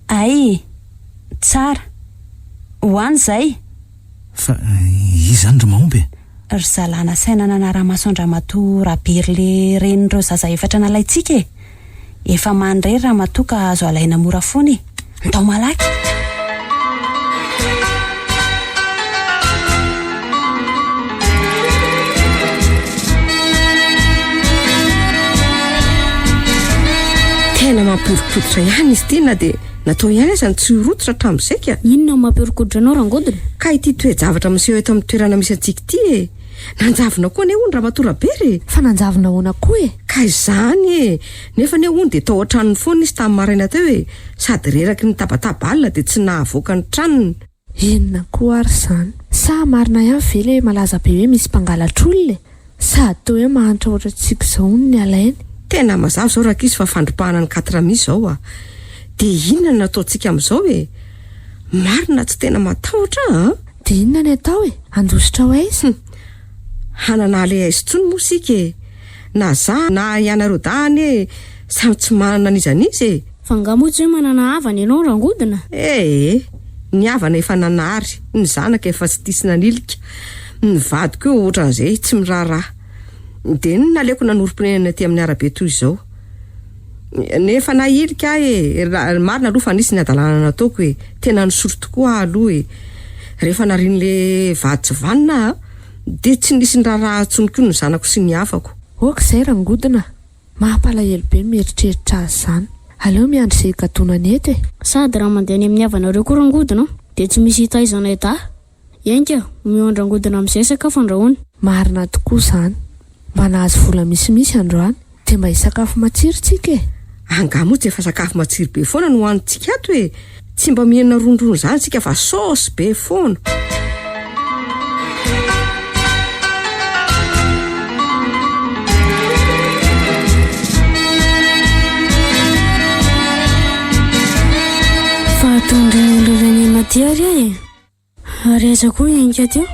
Ay! Tsara! Ho any izay! Fa iza izany ry Mahomby e? Ry zalahy nasaina nanara-maso an-dRamatoa Rabery le renin'ireo zaza efatra nalaintsika e! Efa many irery ramatoa ka azo alaina mora foana e! Ndao malaky! Tena mampihoron-koditra ihany izy ity na dia natao ihany aza ny tsy ho rototra hatramin'izay ka. Inona no mampihoron-koditra anao Rangodina? Ka ity toe-javatra miseho eto amin'ny toerana misy antsika ity e! Nanjavona koa anie hono Ramatoa Rabery e! Fa nanjavona ahoana koa e? Ka izany e! Nefa anie hono dia tao an-tranony foana izy tamin'ny maraina teo e! Sady reraky ny tabataba alina dia tsy nahavoaka ny tranony. Inona koa ary izany? Sa marina ihany ve ilay malaza be hoe misy mpangalatr'olona e? Sady toa hoe mahantra ohatrantsika izao hono ny alainy. Tena mazava izao rankizy fa fandripahana ny quatre amis izao a! Dia inona no ataontsika amin'izao e? Marina tsy tena matahotra aho an! Dia inona ny atao e? Handositra ho aiza? Hum! Hanana aleha aiza intsony moa isika e! Na za na ianareo dahy anie samy tsy manana an'iza n'iza e! Fa nga moa tsy hoe manana havana ianao Rangodina? Ee! Ny havana efa nanary, ny zanaka efa tsy tia sy nanilika, ny vady koa ohatran'izay tsy miraharaha. Dia ny naleoko nanorim-ponenana ety amin'ny arabe toy izao. Nefa nahilika aho e! Marina aloha fa nisy ny hadalana nataoko e! Tena nisotro tokoa aho aloha e! Rehefa narian'ilay vady tsy vanona aho dia tsy nisy niraharaha intsony koa ny zanako sy ny havako. Ok izay rangodina a! Mampalahelo be ny mieritreritra azy izany. Aleo miandry izay higadonany eto e! Sady raha mandeha any amin'ny havanareo koa rangodina dia tsy misy hitaiza anay dahy. Enga, omeo an-drangodina amin'izay sakafo andrahoina. Marina tokoa izany. Mba nahazo vola misimisy androany. Dia mba hisakafo matsiro tsika e! Angaha moa tsy efa sakafo matsiro be foana no hohanintsika ato e! Tsy mba mihinana rondrony izany isika fa saosy be foana. Fa ataon'ireny olona ireny inona aty ary aho e? Ary aiza koa i Henika teo?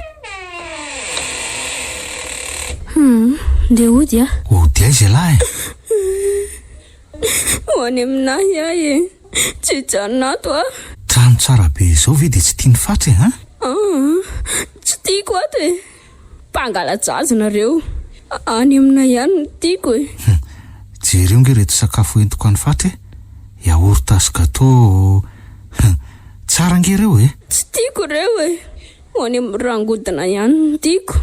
Hum, ndeha hody aho. Hody aiza ialahy e? Ho any aminahy aho e! Tsy hijanona ato aho. Trano tsara be izao ve dia tsy tian'i Fatra e, an? Aa, tsy tiako ato e! Mpangala-jaza nareo. Any aminay ihany no tiako e! Hum, jereo nge ireto sakafo entiko any Fatra e! Yaourt sy gâteau, hum, tsara ange ireo e! Tsy tiako ireo e! Ho any amin'ny rangodina ihany no tiako.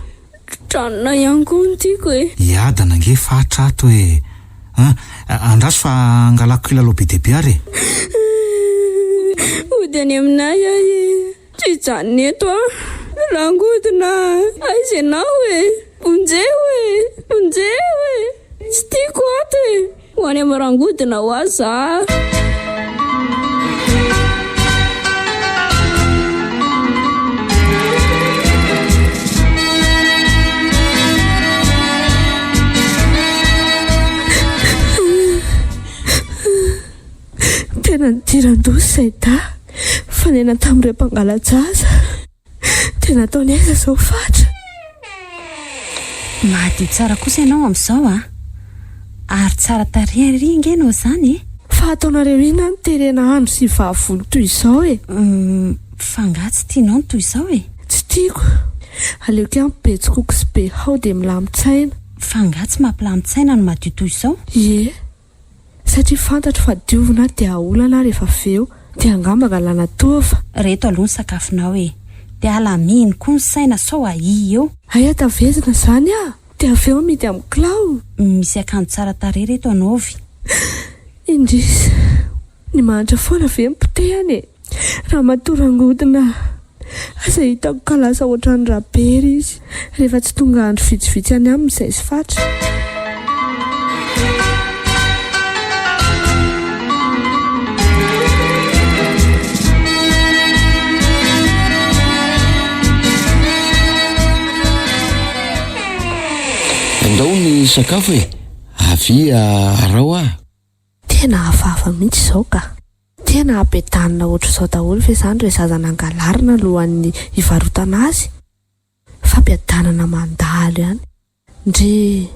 Tranonay ihany koa no tiako e! Hiadana ange Fatra ato e! Hum, andraso fa hangalako kilalao be dia be ary e! Hody any aminay aho e! Tsy hijanona eto aho! Rangodina, aiza ianao e? Vonjeo e! Vonjeo e! Tsy tiako ato e! Ho any amin'ny rangodina hoa za! Tena nidiran-doha izay dahy fanena tamin'ireo mpangala-jaza. Tena ataony aiza izao fatra? Madio tsara kosa ianao amin'izao an! Ary tsara tarehy ery ange ianao izany e! Fa ataonareo inona no terena andro sy vaha volo toy izao e? Humm, fa angaha tsy tianao ny toy izao e? Tsy tiako. Aleoko ihany be tsikoko sy be hao dia milamin-tsaina. Fa angaha tsy mampilamin-tsaina ny madio toy izao? Ie. Satria fantatro fa diovina aho dia aolana aho rehefa avy eo, dia angamba angalana tova. Reto aloha ny sakafonao e! Dia alamino koa ny saina sao ahihy eo. Hay atavezina izany ah! Dia avy eo amidy amin'ny kilao. Misy akanjo tsara tarehy reto anaovy. Indrisy! Ny mahantra foana ve no potehana e! Ramatoa Rangodina aza hitako ka lasa ohatran'i Rabery izy rehefa tsy tonga andro vitsivitsy any aminy izay sy fatra. Andao ny sakafo e! Avia araho aho. Tena hafahafa mihitsy izao ka! Tena ampiadanina ohatr'izao daholo ve izany ireo zaza nangalarina alohan'ny hivarotana azy? Fampiadanana mandalo ihany. Ndry,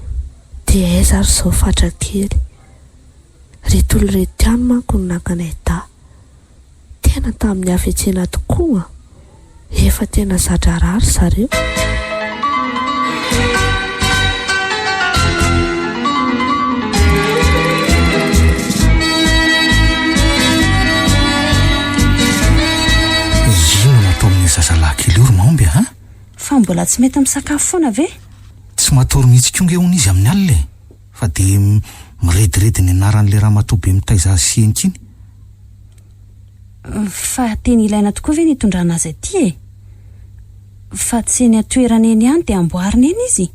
dia aiza ary izao fatra kely? Reto olona ireto ihany manko no naka anay dahy. Tena tamin'ny hafetsena tokoa an! Efa tena za-draharaha ry zareo. Inona no atao amin'io zazalahy kely io ry Mahomby a? Fa mbola tsy mety misakafo foana ve? Tsy matory mihitsy koa nge hono izy amin'ny alina e! Fa dia mirediredy ny anaran'ilay ramatoa be mitaiza azy sy henika iny. Fa tena ilaina tokoa ve ny hitondrana azy aty e? Fa tsy eny an-toerana eny ihany dia amboarina eny izy?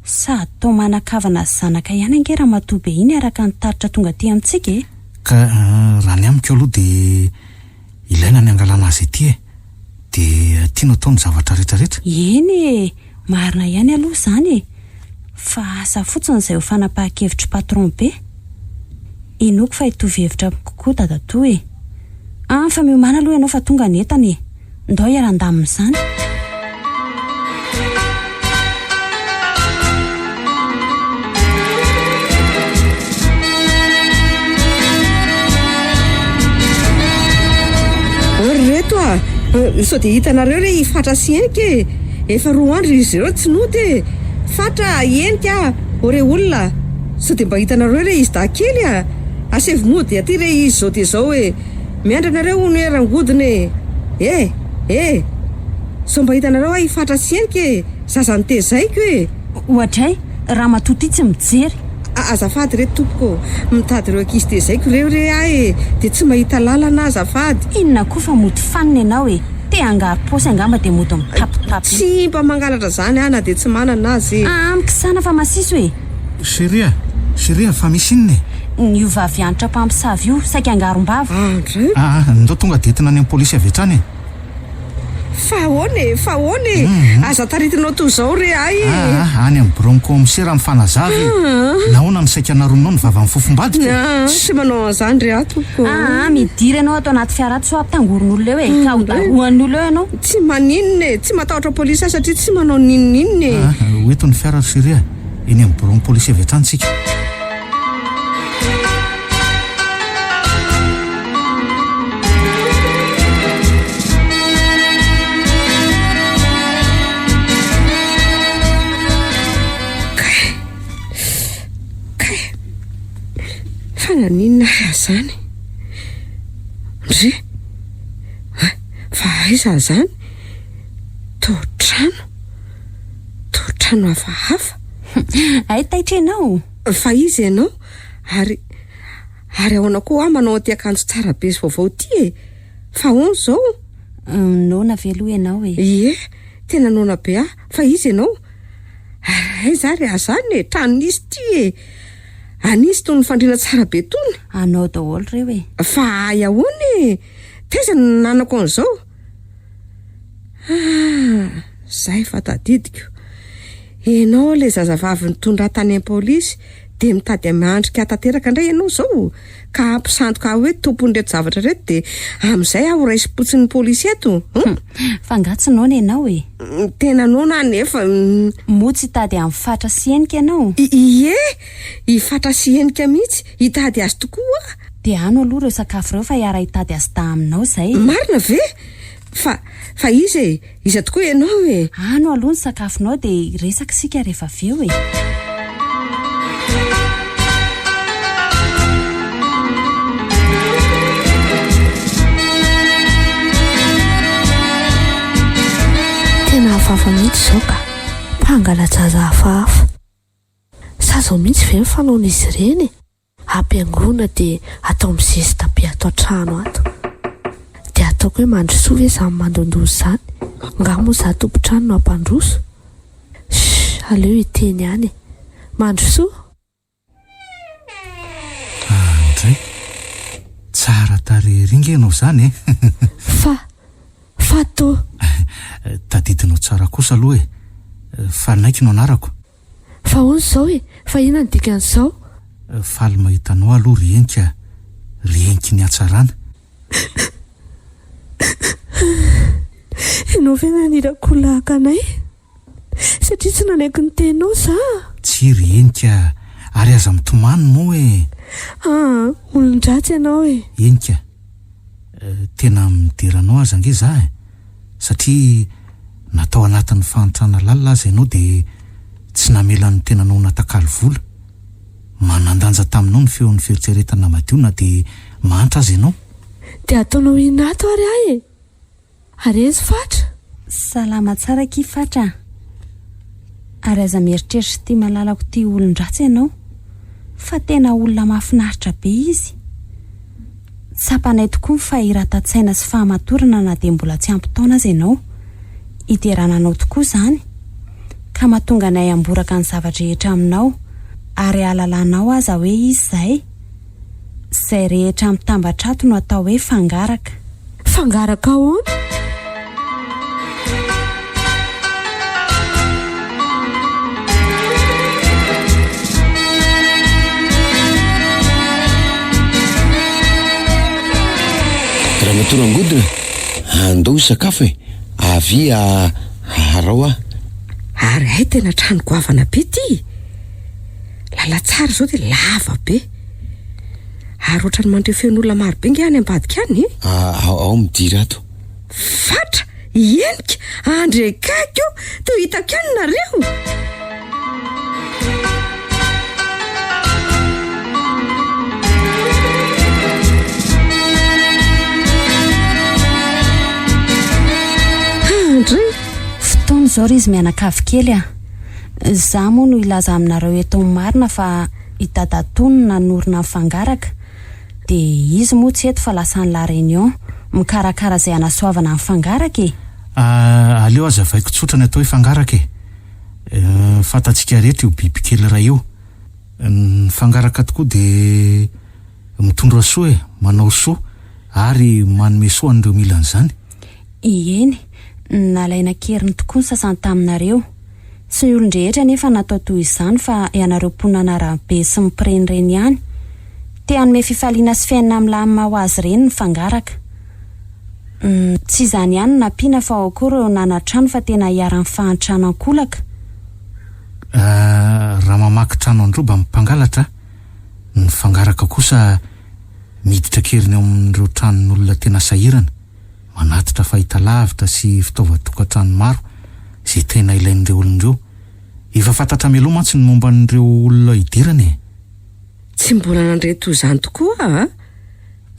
Sady toa manan-kavana sy zanaka ihany ange ramatoa be iny araka ny tatitra tonga aty amintsika e! Ka raha ny amiko aloha dia ilaina ny hangalana azy aty e! Dia aty no atao ny zavatra rehetra rehetra? Eny e! Marina ihany aloha izany e! Fa asa fotsiny izay ho fanapahan-kevitr'i patron be. Inoako fa hitovy hevitra amiko koa dadatoa e! An, fa miomàna aloha ianao fa tonga ny entana e! Ndao hiara-handamina izany. Ô ry reto a! Sao dia hitanareo re i Fatra sy Henika e! Efa roa andro izy ireo tsy nody e! Fatra, Henika a! Ô re olona a! Sao dia mba hitanareo re izy dahy kely a! Asaivo mody aty re izy izao dia izao e! Miandry anareo hono e rangodina e! E! E! Sao mba hitanareo aho i Fatra sy Henika e! Zaza notezaiko e! Oadray, ramatoa ty tsy mijery. Azafady re tompoko ô! Mitady ireo ankizy tezaiko ireo re aho e! Dia tsy mahita lalana aho azafady! Inona koa fa mody fanina ianao e! Te hangaro-paosy angamba dia mody mitapitapy. Tsy mba mangalatra izany aho na dia tsy manana aza e. Aa mikisana fa masiso e. Chérie a! Chérie a! Fa misy inona e? Io vavianitra mpamosavy io saika hangarom-bava. Andry. Aa ndao tonga dia entina any amin'ny polisy avy hatrany e. Fa ahoana e? Fa ahoana e? Aza taritinao toy izao re ahy e! Aa, any amin'ny biraon'ny kaomisera mifanazava e! Nahoana no saika naroninao ny vavan'ny fofombadiko e? Aa, tsy manao an'izany re aho tompoko. Aa, midira ianao ato anaty fiara ato sao hampitangoron'olona eo e! Ka hodarohan'ny olona eo ianao. Tsy maninona e! Tsy matahotra polisy aho satria tsy manao n'inon'inona e! Aa, ho eto ny fiara ry chérie a! Eny amin'ny biraon'ny polisy avy hatrany tsika. Kay! Kay! Fa naninona ahy azany? Ndry! Fa aiza azany? Toa trano. Toa trano hafahafa. Hay taitra ianao? Fa iza ianao? Ary, ary ahoana koa aho manao an'ity akanjo tsara be sy vaovao ity e? Fa ahoana izao? Noana ve aloha ianao e? Ie, tena noana be aho. Fa iza ianao? Ary aiza ary aho izany e? Tranon'iza ity e? An'iza itony fandriana tsara be itony? Anao daholo ireo e. Fa ahy ahoana e? Taiza no nananako an'izao? Ah, zay fa tadidiko. Enao le zazavavy nitondra ahy tany am polisy de mitady hamandrika ahy tanteraka indray ianao zao? Ka hampisandoka ahy hoe tompon'ireto zavatra ireto de amin'izay aho ho raisim-potsin'ny polisy eto? Hum? Fa angaha tsy noana ianao e? Tena noana aho nefa. Moa tsy hitady an'i Fatra sy Henika ianao? Ie, i Fatra sy Henika mihitsy, hitady azy tokoa aho. Dia ano aloha ireo sakafo ireo fa hiara-hitady azy dahy aminao izay e. Marina ve? Fa, fa iza e? Iza tokoa ianao e? Ano aloha ny sakafonao dia hiresaka isika rehefa avy eo e. Tena hafahafa mihitsy izao ka! Mpangala-jaza hafahafa. Sa izao mihitsy ve ny fanaon'izy ireny e? Ampiangoana dia atao mizesta be ato an-trano ato. Dia ataoko hoe mandrosoa ve izany mandondoa izany? Nga moa izaho tompon-trano no hampandroso? Shh, aleo hiteny ihany e. Mandrosoa! Andray, tsara tarehy ery nge ianao izany e! Fa, fa toa. Tadidinao tsara kosa aloha e! Fanaiky no anarako. Fa ahoana izao e? Fa inona no dikan'izao? Faly mahita anao aloha ry Henika a! Ry Heniky ny hatsarana. Ianao ve naniraka olona haka anay? Satria tsy nanaiky ny teninao za? Tsia ry Henika a! Ary aza mitomany moa e! Aa, olon-dratsy ianao e! Henika, tena midera anao aza ange za e! Satria na tao anatin'ny fahantrana lalina aza ianao dia tsy namela ny tenanao ho natakalo vola. Manan-danja taminao ny feon'ny fieritreretana madio na dia mahantra aza ianao. Dia ataonao inona ato ary ahy e? Ary aiza Fatra? Salama tsara akia Fatra a! Ary aza mieritreritra ity malalako ity olon-dratsy ianao fa tena olona mahafinaritra be izy. Tsapanay tokoa ny fahiratan-tsaina sy fahamatorana na dia mbola tsy ampy taona aza ianao. Hiderana anao tokoa izany. Ka mahatonga anay hamboraka ny zava-drehetra aminao ary hahalalanao aza hoe iza izahay. Izay rehetra mitambatra ato no atao hoe fangaraka. Fangaraka ahoana? Ramatoa Rangodina, andao hisakafo e! Avia harao aho. Ary hay tena trano goavana be ity e! Lalantsara izao dia lava be. Ary ohatran'ny mandre feon'olona maro be nge any ambadika any e! Ao, ao midira ato. Fatra! Henika! Andry akaiky o! Toa hitako ihany nareo! Andry! Fotoana izao ry izy mianakavy kely a! Za moa no hilaza aminareo eto ny marina fa i dadatoa no nanorina ny fangaraka dia izy moa tsy eto fa lasa any La Réunion. mikarakara izay hanasoavana ny fangaraka e! Aleo hazavaiko tsotra ny atao hoe fangaraka e! Fantatsika rehetra io bibikely iray io. Ny fangaraka tokoa dia mitondra soa e, manao soa ary manome soa an'ireo mila an'izany. Eny, nalaina an-keriny tokoa ny sasany taminareo. Tsy ny olon-drehetra anefa natao toy izany fa ianareo mponina an'arabe sy ny mpirenireny ihany. Te hanome fifaliana sy fiainana milamina ho azy ireny ny fangaraka. Tsy izany ihany no nampiana fa ao koa ireo nanatrano fa tena iharan'ny fahantrana ankolaka. Raha mamaky trano handroba ny mpangalatra, ny fangaraka kosa miditra an-keriny ao amin'ireo tranon'olona tena sahirana, manatitra fahitalavitra sy fitaovan-tokantrano maro izay tena ilain'ireo olona ireo. Efa fantatra mialoha mantsy ny momba an'ireo olona hidirana e! Tsy mbola nandre toy izany tokoa aho a!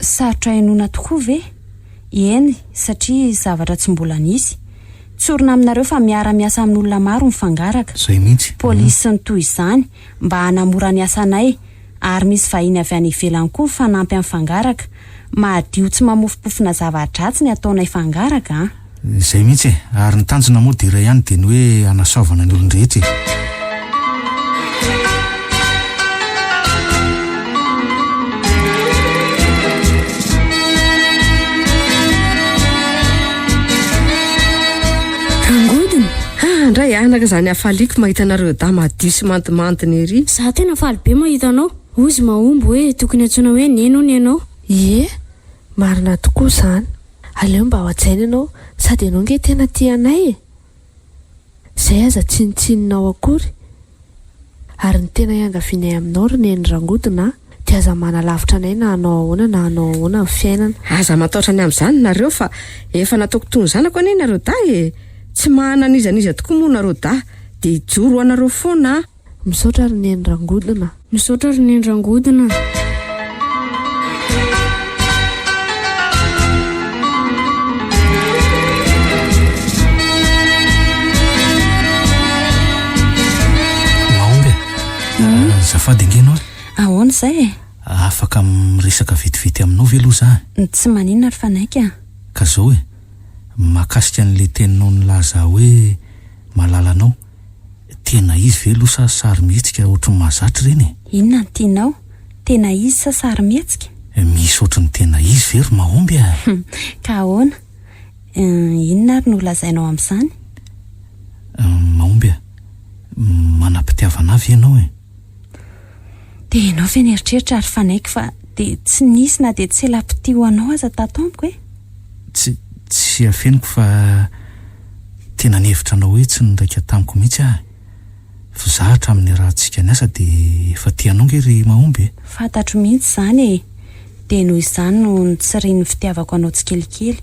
Sarotra henoina tokoa ve? Eny, satria zavatra tsy mbola nisy. Tsorina aminareo fa miara-miasa amin'olona maro ny fangaraka. Izay mihitsy. Polisy sy ny toy izany, mba hanamora ny asanay. Ary misy vahiny avy any ivelany koa mifanampy amin'ny fangaraka. Madio tsy mamofompofona zava-dratsy ny ataonay fangaraka an! Izay mihitsy e! Ary ny tanjona moa dia iray ihany dia ny hoe hanasoavana ny olon-drehetra e! Rangodina! Ah, ndray anaka izany hafaliako mahita anareo dahy madio sy mandimandina ery. Za tena faly be mahita anao. Hozy mahomby hoe tokony antsoina hoe neny hono ianao. Ie, marina tokoa izany. Aleo mba ho hajaina ianao sady ianao nge tena tia anay e! Izay aza tsinontsinona ao akory. Ary ny tena iangavianay aminao ry Neny Rangodina a, dia aza manalavitra anay na hanao ahoana na hanao ahoana ny fiainana. Aza matahotra ny amin'izany nareo fa efa nataoko toy ny zanako anie nareo dahy e! Tsy mahana an'iza n'iza tokoa moa nareo dahy dia hijoro ho anareo foana aho. Misaotra ry Neny Rangodina a. Misaotra ry Neny Rangodina a. Mahomby e! Azafady ange ianao e! Ahoana izay e? Afaka miresaka vetivety aminao ve aloha za e? Tsy maninona ry Fanaiky a! Ka zao e, mahakasika an'ilay teninao nilaza hoe malala anao, Tena izy ve aloha sa sarimihetsika ohatry ny mahazatra ireny e? Inona no tianao? Tena izy sa sarimihetsika? Misy ohatry ny tena izy ve ry Mahomby a? Ka ahoana? Inona ary no holazainao amin'izany? Mahomby a! Manam-pitiavana ahy ve ianao e? Dia ianao ve nieritreritra ary fanaiky fa dia tsy nisy na dia tsela-pitia ho anao aza tato amiko e? Tsy, tsy afeniko fa tena nihevitra anao hoe tsy niraika tamiko mihitsy aho e. Fa za hatramin'ny niarahantsika niasa dia efa tia anao nge ry Mahomby e. Fantatro mihitsy izany e! Dia noho izany no nitsirian'ny fitiavako anao tsikelikely.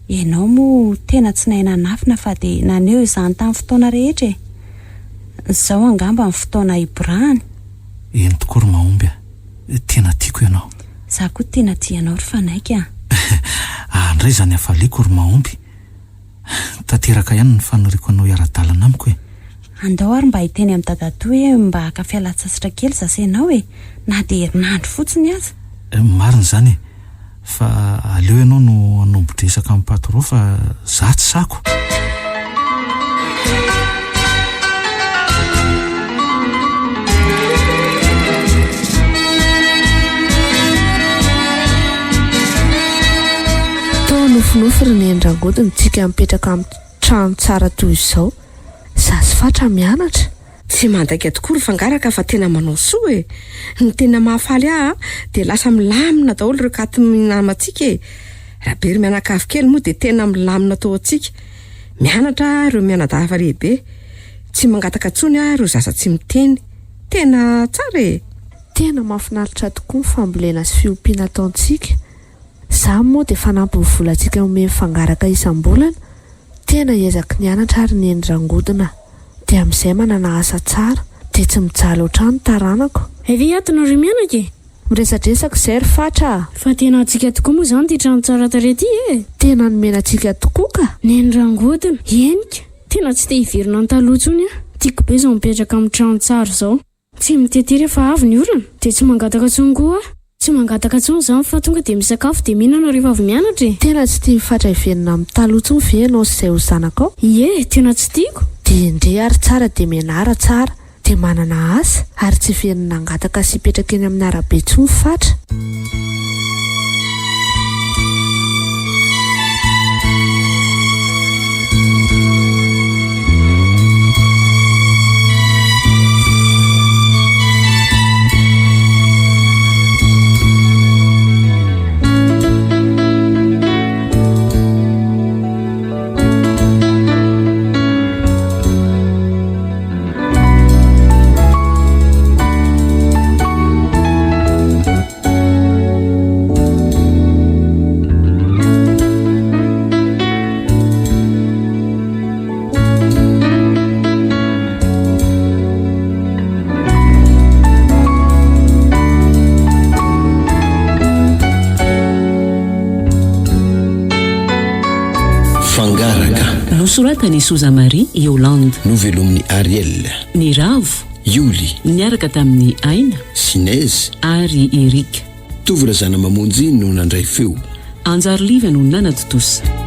Ianao moa tena tsy nahay nanafina fa dia naneho izany tamin'ny fotoana rehetra e! Izao angamba ny fotoana hiborahany. Eny tokoa ry Mahomby a! Tena tiako ianao. Za koa tena tia anao ry Fanaiky a! Ah ndray izany hafaliako ry Mahomby. Tanteraka ihany ny faniriako anao hiara-dalana amiko e! Andao ary mba hiteny amin'i dadatoa hoe mba haka fialan-tsasatra kely za sy ianao e! Na dia herinandro fotsiny aza. Marina izany e! Fa aleo ianao no hanombo-dresaka amin'i Patro fa za tsy sako. Toa nofinofy ry Neny Rangodina tsika mipetraka amin'ny trano tsara toy izao. Za sy Fatra mianatra. Tsy mandainga tokoa ry Fangaraka fa tena manao soa e! Ny tena mahafaly ahy dia lasa milamina daholo ireo katy namantsika e! Rabery mianakavy kely moa dia tena milamina toa antsika. Mianatra ireo mianadahy efa lehibe. Tsy mangataka intsony ireo zaza tsy miteny. Tena tsara e! Tena mahafinaritra tokoa ny fambolena sy fiompiana ataontsika. Izany moa dia fanampin'ny volantsika omen'ny Fangaraka isam-bolana. Tena hiezaky nianatra ary Neny Rangodina a! Dia amin'izay manana asa tsara, dia tsy mijaly ohatran ny taranako. Avia ato nareo mianaka e! Miresadresaka izay ry Fatra a! Fa tena antsika tokoa moa izany ity trano tsara tarehy ity e! Tena nomena antsika tokoa ka! Neny Rangodina, eny ka! Tena tsy te hiverina any taloha intsony aho. Tiako be izao mipetraka amin'ny trano tsara izao. Tsy mitete rehefa avy ny orana, dia tsy mangataka intsony koa aho. Tsy mangataka intsony izany fa tonga dia misakafo dia mihinana rehefa avy mianatra e! Tena tsy tian'i Fatra hiverina amin'ny taloha intsony ve ianao sy izay ho zanakao? Ie, tena tsy tiako. Dia ndry ary tsara dia mianara tsara, dia manana asa, ary tsy hiverina hangataka sy hipetraka eny amin'ny arabe intsony Fatra. Fangaraka. Nosoratan'i Souza Marie Yolande. Novelomin'i Ariel. Niravo. Yoly. Niaraka tamin'i Aina. Sinez. Ary Eric. Tovo Razanamamonjy no nandray feo. Anjary Liva no nanatontosa.